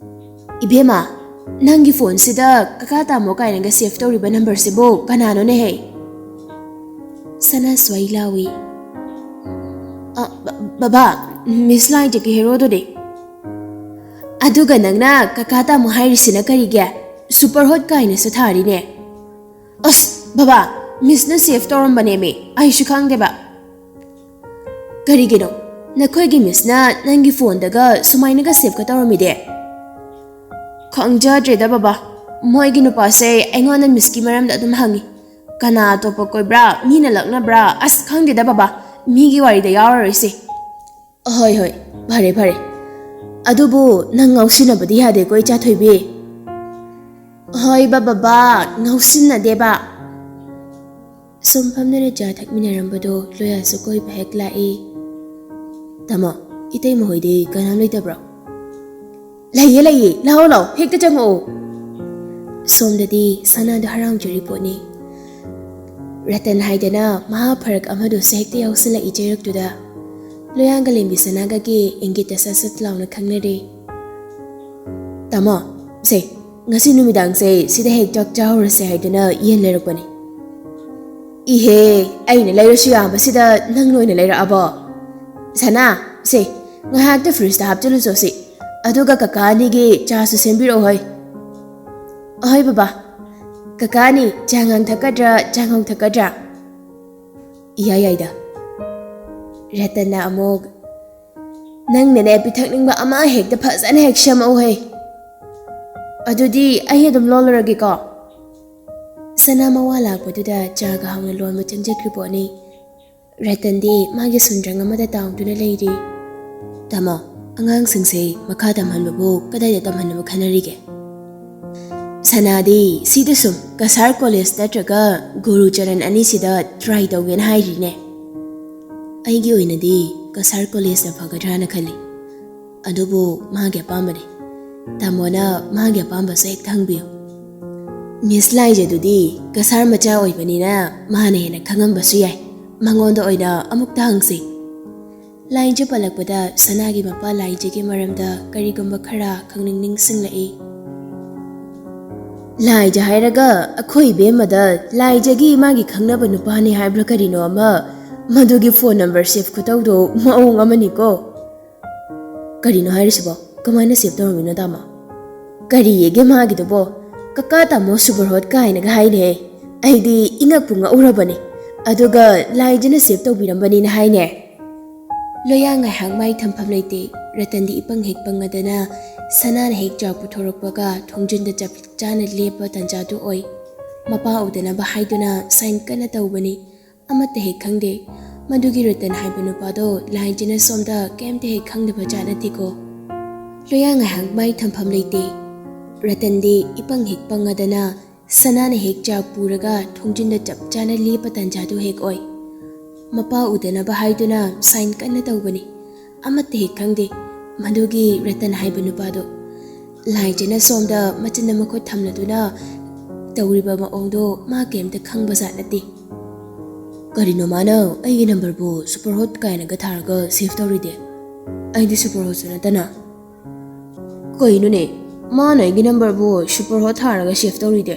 ꯏꯕꯦꯝꯃ, ꯅꯪꯒꯤ ꯐꯣꯟꯁꯤꯗ ꯀꯀꯥ ꯇꯥꯃꯣ ꯀꯥꯏꯅꯒ ꯁꯦꯚ ꯇꯧꯔꯤꯕ ꯅꯝꯕꯔꯁꯤꯕꯨ ꯀꯅꯥꯅꯣꯅꯦꯍꯦ? ꯁꯅꯥ ꯁ꯭ꯋꯥꯏ ꯂꯥꯎꯏ꯫ ꯑ, ꯕ-, ꯕꯕꯥ, ꯃꯤꯁ ꯂꯥꯏꯖꯒꯤ ꯍꯦꯔꯣꯗꯨꯅꯦ꯫ ꯑꯗꯨꯒ ꯅꯪꯅ ꯀꯀꯥ ꯇꯥꯃꯣ ꯍꯥꯏꯔꯤꯁꯤꯅ ꯀꯔꯤꯒꯤ? ꯁꯨꯄꯔ ꯍꯣꯠ ꯀꯥꯏꯅꯁꯨ ꯊꯥꯔꯤꯅꯦ꯫ ꯑꯁ, ꯕꯕꯥ, ꯃꯤꯁꯅ ꯁꯦꯚ ꯇꯧꯔꯝꯕꯅꯦꯃꯤ, ꯑꯩꯁꯨ ꯈꯪꯗꯦꯕ꯫ ꯀꯔꯤꯒꯤꯅꯣ? ꯅꯈꯣꯏꯒꯤ ꯃꯤꯁꯅ ꯅꯪꯒꯤ ꯐꯣꯟꯗꯒ ꯁꯨꯃꯥꯏꯅꯒ ꯁꯦꯚꯀ ꯇꯧꯔꯝꯃꯤꯗꯤ? ꯈꯪꯖꯗ꯭ꯔꯦꯗ ꯕꯕꯥ, ꯃꯣꯏꯒꯤ ꯅꯨꯄꯥꯁꯦ ꯑꯩꯉꯣꯟꯗ ꯃꯤꯁꯀꯤ ꯃꯔꯝꯗ ꯑꯗꯨꯝ ꯍꯪꯉꯤ꯫ ꯀꯅꯥ ꯑꯇꯣꯞꯄ ꯀꯣꯏꯕ꯭ꯔꯥ? ꯃꯤꯅ ꯂꯛꯅꯕ꯭ꯔꯥ? ꯑꯁ, ꯈꯪꯗꯦꯗ ꯕꯕꯥ, ꯃꯤꯒꯤ ꯋꯥꯔꯤꯗ ꯌꯥꯎꯔꯔꯣꯏꯁꯦ꯫ ꯍꯣꯏ, ꯍꯣꯏ, ꯐꯔꯦ, ꯐꯔꯦ꯫ ꯑꯗꯨꯕꯨ ꯅꯪ ꯉꯥꯎꯁꯤꯟꯅꯕꯗꯤ ꯌꯥꯗꯦꯀꯣ, ꯏꯆꯥ ꯊꯣꯏꯕꯤ꯫ ꯍꯣꯏꯕ ꯕꯕꯥ, ꯉꯥꯎꯁꯤꯟꯅꯗꯦꯕ꯫ ꯁꯨꯝ ꯐꯝꯗꯨꯅ ꯆꯥ ꯊꯛꯃꯤꯟꯅꯔꯝꯕꯗꯣ ꯂꯣꯌꯥꯁꯨ ꯀꯣꯏꯕ ꯍꯦꯛ ꯂꯥꯛꯏ꯫ ꯇꯥꯃꯣ, ꯏꯇꯩꯃ ꯍꯣꯏꯗꯤ ꯀꯅꯥꯝ ꯂꯩꯇꯕ꯭ꯔꯣ? ꯂꯩꯌꯦ, ꯂꯩꯌꯦ, ꯂꯥꯛꯑꯣ, ꯂꯥꯛꯑꯣ, ꯍꯦꯛꯇ ꯆꯪꯉꯛꯑꯣ꯫ ꯁꯣꯝꯗꯗꯤ ꯁꯅꯥꯗꯣ ꯍꯔꯥꯎꯖꯔꯤ ꯄꯣꯠꯅꯤ꯫ ꯔꯇꯟ ꯍꯥꯏꯗꯅ ꯃꯍꯥ ꯐꯔꯛ ꯑꯃꯗꯨꯁꯨ ꯍꯦꯛꯇ ꯌꯥꯎꯁꯤꯜꯂꯛꯏ ꯆꯩꯔꯛꯇꯨꯗ꯫ ꯂꯣꯌꯥꯒ ꯂꯦꯝꯕꯤ ꯁꯅꯥꯒꯒꯤ ꯏꯪꯒꯤꯠꯇ ꯁꯠ ꯁꯠ ꯂꯥꯎꯅ ꯈꯪꯅꯔꯦ꯫ ꯇꯥꯃꯣ, ꯁꯦ, ꯉꯁꯤ ꯅꯨꯃꯤꯗꯥꯡꯁꯦ ꯁꯤꯗ ꯍꯦꯛ ꯆꯥꯛ ꯆꯥꯍꯧꯔꯁꯦ ꯍꯥꯏꯗꯅ ꯌꯦꯟ ꯂꯩꯔꯛꯄꯅꯦ꯫ ꯏꯍꯦ, ꯑꯩꯅ ꯂꯩꯔꯁꯨ ꯌꯥꯕꯁꯤꯗ ꯅꯪ ꯂꯣꯏꯅ ꯂꯩꯔꯛꯑꯕꯣ? ꯁꯅꯥ, ꯁꯦ, ꯉꯥꯏꯍꯥꯛꯇ ꯐ꯭ꯔꯤꯖꯇ ꯍꯥꯞꯆꯤꯜꯂꯨꯆꯣ ꯁꯤ꯫ ꯑꯗꯨꯒ ꯀꯀꯥ ꯑꯅꯤꯒꯤ ꯆꯥꯁꯨ ꯁꯦꯝꯕꯤꯔꯛꯑꯣ ꯍꯣꯏ꯫ ꯑꯍꯣꯏ ꯕꯕꯥ꯫ ꯀꯀꯥ ꯑꯅꯤ, ꯆꯥꯉꯥꯡ ꯊꯛꯀꯗ꯭ꯔꯥ, ꯆꯥꯉꯧ ꯊꯛꯀꯗ꯭ꯔꯥ? ꯏꯌꯥ ꯌꯥꯏꯗ꯫ ꯔꯇꯟꯅ ꯑꯃꯨꯛ, "ꯅꯪꯅꯅꯦ ꯄꯤꯊꯛꯅꯤꯡꯕ ꯑꯃ ꯍꯦꯛꯇ ꯐꯖꯅ ꯍꯦꯛ ꯁꯦꯝꯃꯛꯎ ꯍꯦ꯫ ꯑꯗꯨꯗꯤ ꯑꯩ ꯑꯗꯨꯝ ꯂꯣꯜꯂꯨꯔꯒꯦꯀꯣ?" ꯁꯅꯥ ꯃꯋꯥ ꯂꯥꯛꯄꯗꯨꯗ ꯆꯥꯒ ꯍꯥꯎꯅ ꯂꯣꯟꯕ ꯆꯪꯖꯈ꯭ꯔꯤ ꯄꯣꯠꯅꯤ꯫ ꯔꯇꯟꯗꯤ ꯃꯥꯒꯤ ꯁꯨꯟꯗ꯭ꯔꯪ ꯑꯃꯗ ꯇꯥꯎꯗꯨꯅ ꯂꯩꯔꯤ꯫ "ꯇꯥꯃꯣ, ꯑꯉꯥꯡꯁꯤꯡꯁꯦ ꯃꯈꯥ ꯇꯝꯍꯟꯕꯕꯨ ꯀꯗꯥꯏꯗ ꯇꯝꯍꯟꯅꯕ ꯈꯟꯅꯔꯤꯒꯦ?" ꯁꯅꯥꯗꯤ ꯁꯤꯗ ꯁꯨꯝ ꯀꯁꯥꯔ ꯀꯣꯂꯦꯖ ꯅꯠꯇ꯭ꯔꯒ ꯒꯨꯔꯨꯆꯔꯟ ꯑꯅꯤꯁꯤꯗ ꯇ꯭ꯔꯥꯏ ꯇꯧꯒꯦꯅ ꯍꯥꯏꯔꯤꯅꯦ꯫ ꯑꯩꯒꯤ ꯑꯣꯏꯅꯗꯤ ꯀꯁꯥꯔ ꯀꯣꯂꯦꯖꯅ ꯐꯒꯗ꯭ꯔꯥꯅ ꯈꯜꯂꯤ꯫ ꯑꯗꯨꯕꯨ ꯃꯥꯒꯤ ꯑꯄꯥꯝꯕꯅꯤ꯫ ꯇꯥꯃꯣꯅ ꯃꯥꯒꯤ ꯑꯄꯥꯝꯕꯁꯨ ꯍꯦꯛꯇ ꯍꯪꯕꯤꯌꯨ꯫ ꯃꯤꯁ ꯂꯥꯏꯖꯗꯨꯗꯤ ꯀꯁꯥꯔ ꯃꯆꯥ ꯑꯣꯏꯕꯅꯤꯅ ꯃꯥꯅ ꯍꯦꯟꯅ ꯈꯪꯉꯝꯕꯁꯨ ꯌꯥꯏ꯫ ꯃꯉꯣꯟꯗ ꯑꯣꯏꯅ ꯑꯃꯨꯛꯇ ꯍꯪꯁꯤ꯫ ꯂꯥꯏꯖ ꯄꯜꯂꯛꯄꯗ ꯁꯅꯥꯒꯤ ꯃꯄꯥ ꯂꯥꯏꯖꯒꯤ ꯃꯔꯝꯗ ꯀꯔꯤꯒꯨꯝꯕ ꯈꯔ ꯈꯪꯅꯤꯡ ꯅꯤꯡꯁꯤꯡꯂꯛꯏ꯫ ꯂꯥꯏꯖ ꯍꯥꯏꯔꯒ ꯑꯩꯈꯣꯏ ꯏꯕꯦꯝꯃꯗ ꯂꯥꯏꯖꯒꯤ ꯃꯥꯒꯤ ꯈꯪꯅꯕ ꯅꯨꯄꯥꯅꯤ ꯍꯥꯏꯕ꯭ꯔꯥ ꯀꯔꯤꯅꯣ ꯑꯃ, ꯃꯗꯨꯒꯤ ꯐꯣꯟ ꯅꯝꯕꯔ ꯁꯦꯞ ꯈꯨꯇꯧꯗꯣ ꯃꯑꯣꯡ ꯑꯃꯅꯤꯀꯣ꯫ ꯀꯔꯤꯅꯣ ꯍꯥꯏꯔꯤꯁꯤꯕꯣ? ꯀꯃꯥꯏꯅ ꯁꯦꯞ ꯇꯧꯔꯝꯃꯤꯅꯣ ꯇꯥꯃꯣ? ꯀꯔꯤꯌꯦꯒꯦ ꯃꯥꯒꯤꯗꯨꯕꯣ? ꯀꯀꯥ ꯇꯥꯃꯣ ꯁꯨꯄꯔ ꯍꯣꯠ ꯀꯥꯏꯅꯒ ꯍꯥꯏꯅꯦꯍꯦ꯫ ꯑꯩꯗꯤ ꯏꯉꯛꯄꯨ ꯉꯛꯎꯔꯕꯅꯤ꯫ ꯑꯗꯨꯒ ꯂꯥꯏꯖꯅ ꯁꯦꯞ ꯇꯧꯕꯤꯔꯝꯕꯅꯤꯅ ꯍꯥꯏꯅꯦ꯫ ꯂꯣꯌꯥ ꯉꯥꯏꯍꯥꯛ ꯃꯥꯏ ꯊꯝꯐꯝ ꯂꯩꯇꯦ꯫ ꯔꯇꯟꯗꯤ ꯏꯄꯪ ꯍꯦꯛ ꯄꯪꯉꯗꯅ ꯁꯅꯥꯅ ꯍꯦꯛ ꯆꯥ ꯄꯨꯊꯣꯔꯛꯄꯒ ꯊꯣꯡꯖꯤꯟꯗ ꯆꯞ ꯆꯥꯅ ꯂꯦꯞꯄ ꯇꯟꯖꯥꯗꯨ ꯑꯣꯏ꯫ ꯃꯄꯥ ꯎꯗꯅꯕ ꯍꯥꯏꯗꯨꯅ ꯁꯥꯏꯟ ꯀꯟꯅ ꯇꯧꯕꯅꯤ꯫ ꯑꯃꯠꯇ ꯍꯦꯛ ꯈꯪꯗꯦ꯫ ꯃꯗꯨꯒꯤ ꯔꯇꯟ ꯍꯥꯏꯕ ꯅꯨꯄꯥꯗꯣ ꯂꯥꯏꯖꯅ ꯁꯣꯝꯗ ꯀꯩꯝꯇ ꯍꯦꯛ ꯈꯪꯗꯕ ꯖꯥꯠ ꯅꯠꯇꯦꯀꯣ꯫ ꯂꯣꯌꯥ ꯉꯥꯏꯍꯥꯛ ꯃꯥꯏ ꯊꯝꯐꯝ ꯂꯩꯇꯦ꯫ ꯔꯇꯟꯗꯤ ꯏꯄꯪ ꯍꯦꯛ ꯄꯪꯉꯗꯅ ꯁꯅꯥꯅ ꯍꯦꯛ ꯆꯥ ꯄꯨꯔꯒ ꯊꯣꯡꯖꯤꯟꯗ ꯆꯞ ꯆꯥꯅ ꯂꯦꯞꯄ ꯇꯟꯖꯥꯗꯨ ꯍꯦꯛ ꯑꯣꯏ꯫ ꯃꯄꯥ ꯎꯗꯅꯕ ꯍꯥꯏꯗꯨꯅ ꯁꯥꯏꯟ ꯀꯟꯅ ꯇꯧꯕꯅꯤ꯫ ꯑꯃꯠꯇ ꯍꯦꯛ ꯈꯪꯗꯦ꯫ ꯃꯗꯨꯒꯤ ꯔꯇꯟ ꯍꯥꯏꯕ ꯅꯨꯄꯥꯗꯣ꯫ ꯂꯥꯏꯖꯅ ꯁꯣꯝꯗ ꯃꯆꯤꯟꯗ ꯃꯈꯨꯠ ꯊꯝꯂꯗꯨꯅ ꯇꯧꯔꯤꯕ ꯃꯑꯣꯡꯗꯣ ꯃꯥ ꯀꯩꯝꯇ ꯈꯪꯕ ꯖꯥꯠ ꯅꯠꯇꯦ꯫ ꯀꯔꯤꯅꯣ ꯃꯥꯅ ꯑꯩꯒꯤ ꯅꯝꯕꯔꯕꯨ ꯁꯨꯄꯔ ꯍꯣꯠ ꯀꯥꯏꯅꯒ ꯊꯥꯔꯒ ꯁꯦꯚ ꯇꯧꯔꯤꯗꯤ? ꯑꯩꯗꯤ ꯁꯨꯄꯔ ꯍꯣꯠꯁꯨ ꯅꯠꯇꯅ꯫ ꯀꯩꯅꯣꯅꯦ, ꯃꯥꯅ ꯑꯩꯒꯤ ꯅꯝꯕꯔꯕꯨ ꯁꯨꯄꯔ ꯍꯣꯠ ꯊꯥꯔꯒ ꯁꯦꯚ ꯇꯧꯔꯤꯗꯤ?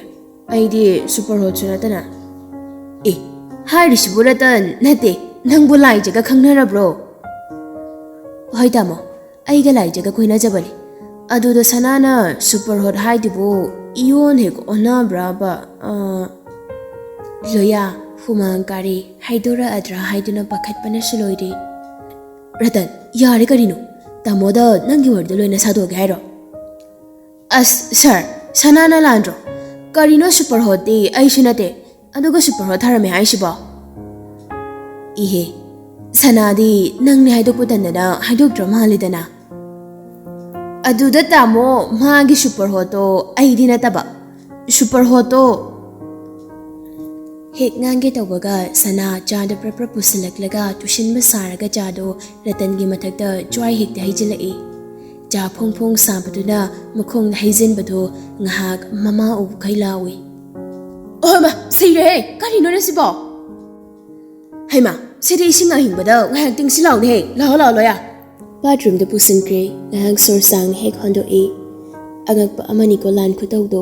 ꯑꯩꯗꯤ ꯁꯨꯄꯔ ꯍꯣꯠꯁꯨ ꯅꯠꯇꯅ꯫ ꯑꯦ, ꯍꯥꯏꯔꯤꯁꯤꯕꯨ ꯔꯇꯟ, ꯅꯠꯇꯦ, ꯅꯪꯕꯨ ꯂꯥꯏꯖꯒ ꯈꯪꯅꯔꯕ꯭ꯔꯣ? ꯍꯣꯏ ꯇꯥꯃꯣ, ꯑꯩꯒ ꯂꯥꯏꯖꯒ ꯀꯣꯏꯅꯖꯕꯅꯤ꯫ ꯑꯗꯨꯗ ꯁꯅꯥꯅ ꯁꯨꯄꯔ ꯍꯣꯠ ꯍꯥꯏꯗꯨꯕꯨ ꯏꯌꯣꯟ ꯍꯦꯛ ꯑꯣꯟꯅꯕ꯭ꯔꯕ? ꯑ, ꯂꯣꯌꯥ, ꯍꯨꯃꯥꯡ ꯀꯥꯔꯤ, ꯍꯥꯏꯗꯣꯔꯛꯑꯗ꯭ꯔꯥ ꯍꯥꯏꯗꯨꯅ ꯄꯥꯈꯠꯄꯅꯁꯨ ꯂꯣꯏꯔꯦ꯫ ꯔꯇꯟ, ꯌꯥꯔꯦ ꯀꯔꯤꯅꯣ? ꯇꯥꯃꯣꯗ ꯅꯪꯒꯤ ꯋꯥꯔꯤꯗꯣ ꯂꯣꯏꯅ ꯁꯥꯗꯣꯛꯑꯒꯦ ꯍꯥꯏꯔꯣ? ꯑꯁ ꯁꯥꯔ, ꯁꯅꯥꯅ ꯂꯥꯟꯗ꯭ꯔꯣ? ꯀꯔꯤꯅꯣ ꯁꯨꯄꯔ ꯍꯣꯠꯇꯤ ꯑꯩꯁꯨ ꯅꯠꯇꯦ, ꯑꯗꯨꯒ ꯁꯨꯄꯔ ꯍꯣꯠ ꯊꯥꯔꯝꯃꯦ ꯍꯥꯏꯁꯤꯕꯣ? ꯏꯍꯦ, ꯁꯅꯥꯗꯤ ꯅꯪꯅꯦ ꯍꯥꯏꯗꯣꯛꯄ ꯇꯟꯗꯅ ꯍꯥꯏꯗꯣꯛꯇ꯭ꯔ ꯃꯥꯜꯂꯦꯗꯅ꯫ ꯑꯗꯨꯗ ꯇꯥꯃꯣ, ꯃꯥꯒꯤ ꯁꯨꯄꯔ ꯍꯣꯠꯇꯣ ꯑꯩꯗꯤ ꯅꯠꯇꯕ, ꯁꯨꯄꯔ ꯍꯣꯠꯇꯣ꯫ ꯍꯦꯛ ꯉꯥꯡꯒꯦ ꯇꯧꯕꯒ ꯁꯅꯥ ꯆꯥꯗꯣ ꯄ꯭ꯔꯞ ꯄ꯭ꯔꯞ ꯄꯨꯁꯤꯜꯂꯛꯂꯒ ꯇꯨꯁꯤꯟꯕ ꯁꯥꯔꯒ ꯆꯥꯗꯣ ꯔꯇꯟꯒꯤ ꯃꯊꯛꯇ ꯖ꯭ꯋꯥꯏ ꯍꯦꯛꯇ ꯍꯩꯖꯤꯜꯂꯛꯏ꯫ ꯆꯥ ꯐꯣꯡ ꯐꯣꯡ ꯁꯥꯕꯗꯨꯅ ꯃꯈꯣꯡꯗ ꯍꯩꯖꯤꯟꯕꯗꯨ ꯉꯥꯏꯍꯥꯛ ꯃꯃꯥ ꯎꯕꯈꯩ ꯂꯥꯎꯏ꯫ "ꯑꯣꯏꯃ, ꯁꯤꯔꯦꯍꯦ! ꯀꯔꯤꯅꯣꯅꯦ ꯁꯤꯕꯣ?" "ꯍꯩꯃꯥ, ꯁꯤꯗꯤ ꯏꯁꯤꯡ ꯑꯍꯤꯡꯕꯗ ꯉꯥꯏꯍꯥꯛ ꯇꯤꯡꯁꯤ ꯂꯥꯎꯅꯦꯍꯦ! ꯂꯥꯛꯑꯣ, ꯂꯥꯛꯑꯣ, ꯂꯣꯌꯥ!" ꯕꯥꯠꯔꯨꯝꯗ ꯄꯨꯁꯤꯟꯈ꯭ꯔꯦ꯫ ꯉꯥꯏꯍꯥꯛ ꯁꯣꯔ ꯁꯥꯡꯅ ꯍꯦꯛ ꯍꯣꯟꯗꯣꯛꯏ꯫ ꯑꯉꯛꯄ ꯑꯃꯅꯤꯀꯣ ꯂꯥꯟ ꯈꯨꯇꯧꯗꯣ꯫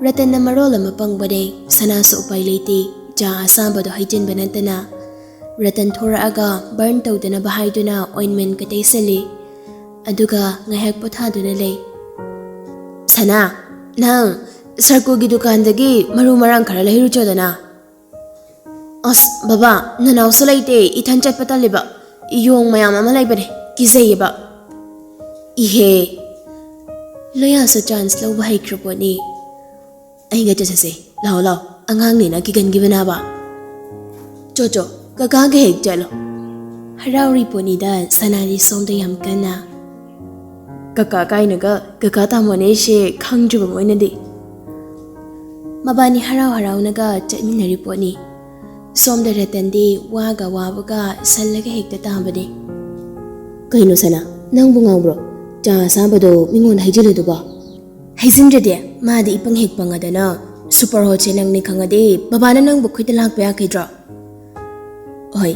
ꯔꯇꯟꯅ ꯃꯔꯣꯜ ꯑꯃ ꯄꯪꯕꯅꯦ, ꯁꯅꯥꯁꯨ ꯎꯄꯥꯏ ꯂꯩꯇꯦ꯫ ꯆꯥ ꯑꯁꯥꯕꯗꯣ ꯍꯩꯖꯤꯟꯕ ꯅꯠꯇꯅ꯫ ꯔꯇꯟ ꯊꯣꯔꯛꯑꯒ ꯕꯔꯟ ꯇꯧꯗꯅꯕ ꯍꯥꯏꯗꯨꯅ ꯑꯣꯏꯟꯃꯦꯟꯀ ꯇꯩꯁꯜꯂꯤ꯫ ꯑꯗꯨꯒ ꯉꯥꯏꯍꯥꯛ ꯄꯣꯊꯥꯗꯨꯅ ꯂꯩ꯫ "ꯁꯅꯥ, ꯅꯪ ꯁꯔꯀꯨꯒꯤ ꯗꯨꯀꯥꯟꯗꯒꯤ ꯃꯔꯨ ꯃꯔꯥꯡ ꯈꯔ ꯂꯩꯔꯨꯆꯣꯗꯅ?" "ꯑꯁ ꯕꯕꯥ, ꯅꯅꯥꯎꯁꯨ ꯂꯩꯇꯦ, ꯏꯊꯟ ꯆꯠꯄ ꯇꯜꯂꯤꯕ꯫ ꯌꯣꯡ ꯃꯌꯥꯝ ꯑꯃ ꯂꯩꯕꯅꯦ, ꯀꯤꯖꯩꯌꯦꯕ꯫" "ꯏꯍꯦ, ꯂꯣꯌꯥꯁꯨ ꯆꯥꯟꯁ ꯂꯧꯕ ꯍꯩꯈ꯭ꯔ ꯄꯣꯠꯅꯤ꯫ ꯑꯩꯒ ꯆꯠꯁꯦ, ꯂꯥꯛꯑꯣ ꯂꯥꯛꯑꯣ, ꯑꯉꯥꯡꯅꯤꯅ ꯀꯤꯒꯟꯈꯤꯕꯅꯕ꯫ ꯆꯣ ꯆꯣ, ꯀꯀꯥꯒ ꯍꯦꯛ ꯆꯠꯂꯣ꯫" ꯍꯔꯥꯎꯔꯤ ꯄꯣꯠꯅꯤꯗ ꯁꯅꯥꯗꯤ ꯁꯣꯝꯗ ꯌꯥꯝ ꯀꯟꯅ꯫ "ꯀꯀꯥ ꯀꯥꯏꯅꯒ ꯀꯀꯥ ꯇꯥꯃꯣꯅꯦꯁꯦ ꯈꯪꯗ꯭ꯔꯤꯕ ꯃꯣꯏꯅꯗꯤ꯫" ꯃꯕꯥꯅꯤ ꯍꯔꯥꯎ ꯍꯔꯥꯎꯅꯒ ꯆꯠꯃꯤꯟꯅꯔꯤ ꯄꯣꯠꯅꯤ꯫ ꯁꯣꯝꯗ ꯔꯇꯟꯗꯤ ꯋꯥꯒ ꯋꯥꯕꯒ ꯁꯜꯂꯒ ꯍꯦꯛꯇ ꯇꯥꯕꯅꯤ꯫ "ꯀꯩꯅꯣ ꯁꯅꯥ, ꯅꯪꯕꯨ ꯉꯥꯎꯕ꯭ꯔꯣ? ꯆꯥ ꯑꯁꯥꯕꯗꯣ ꯃꯤꯉꯣꯟꯗ ꯍꯩꯖꯤꯜꯂꯨꯗꯨꯕꯣ?" "ꯍꯩꯖꯤꯟꯗ꯭ꯔꯗꯤ, ꯃꯥꯗꯤ ꯏꯄꯪ ꯍꯦꯛ ꯄꯪꯉꯗꯅ꯫ ꯁꯨꯄꯔ ꯍꯣꯠꯁꯦ ꯅꯪꯅꯤ ꯈꯪꯉꯗꯤ ꯕꯕꯥꯅ ꯅꯪꯕꯨ ꯈꯨꯠꯇ ꯂꯥꯛꯄ ꯌꯥꯈꯤꯗ꯭ꯔꯣ?" "ꯍꯣꯏ,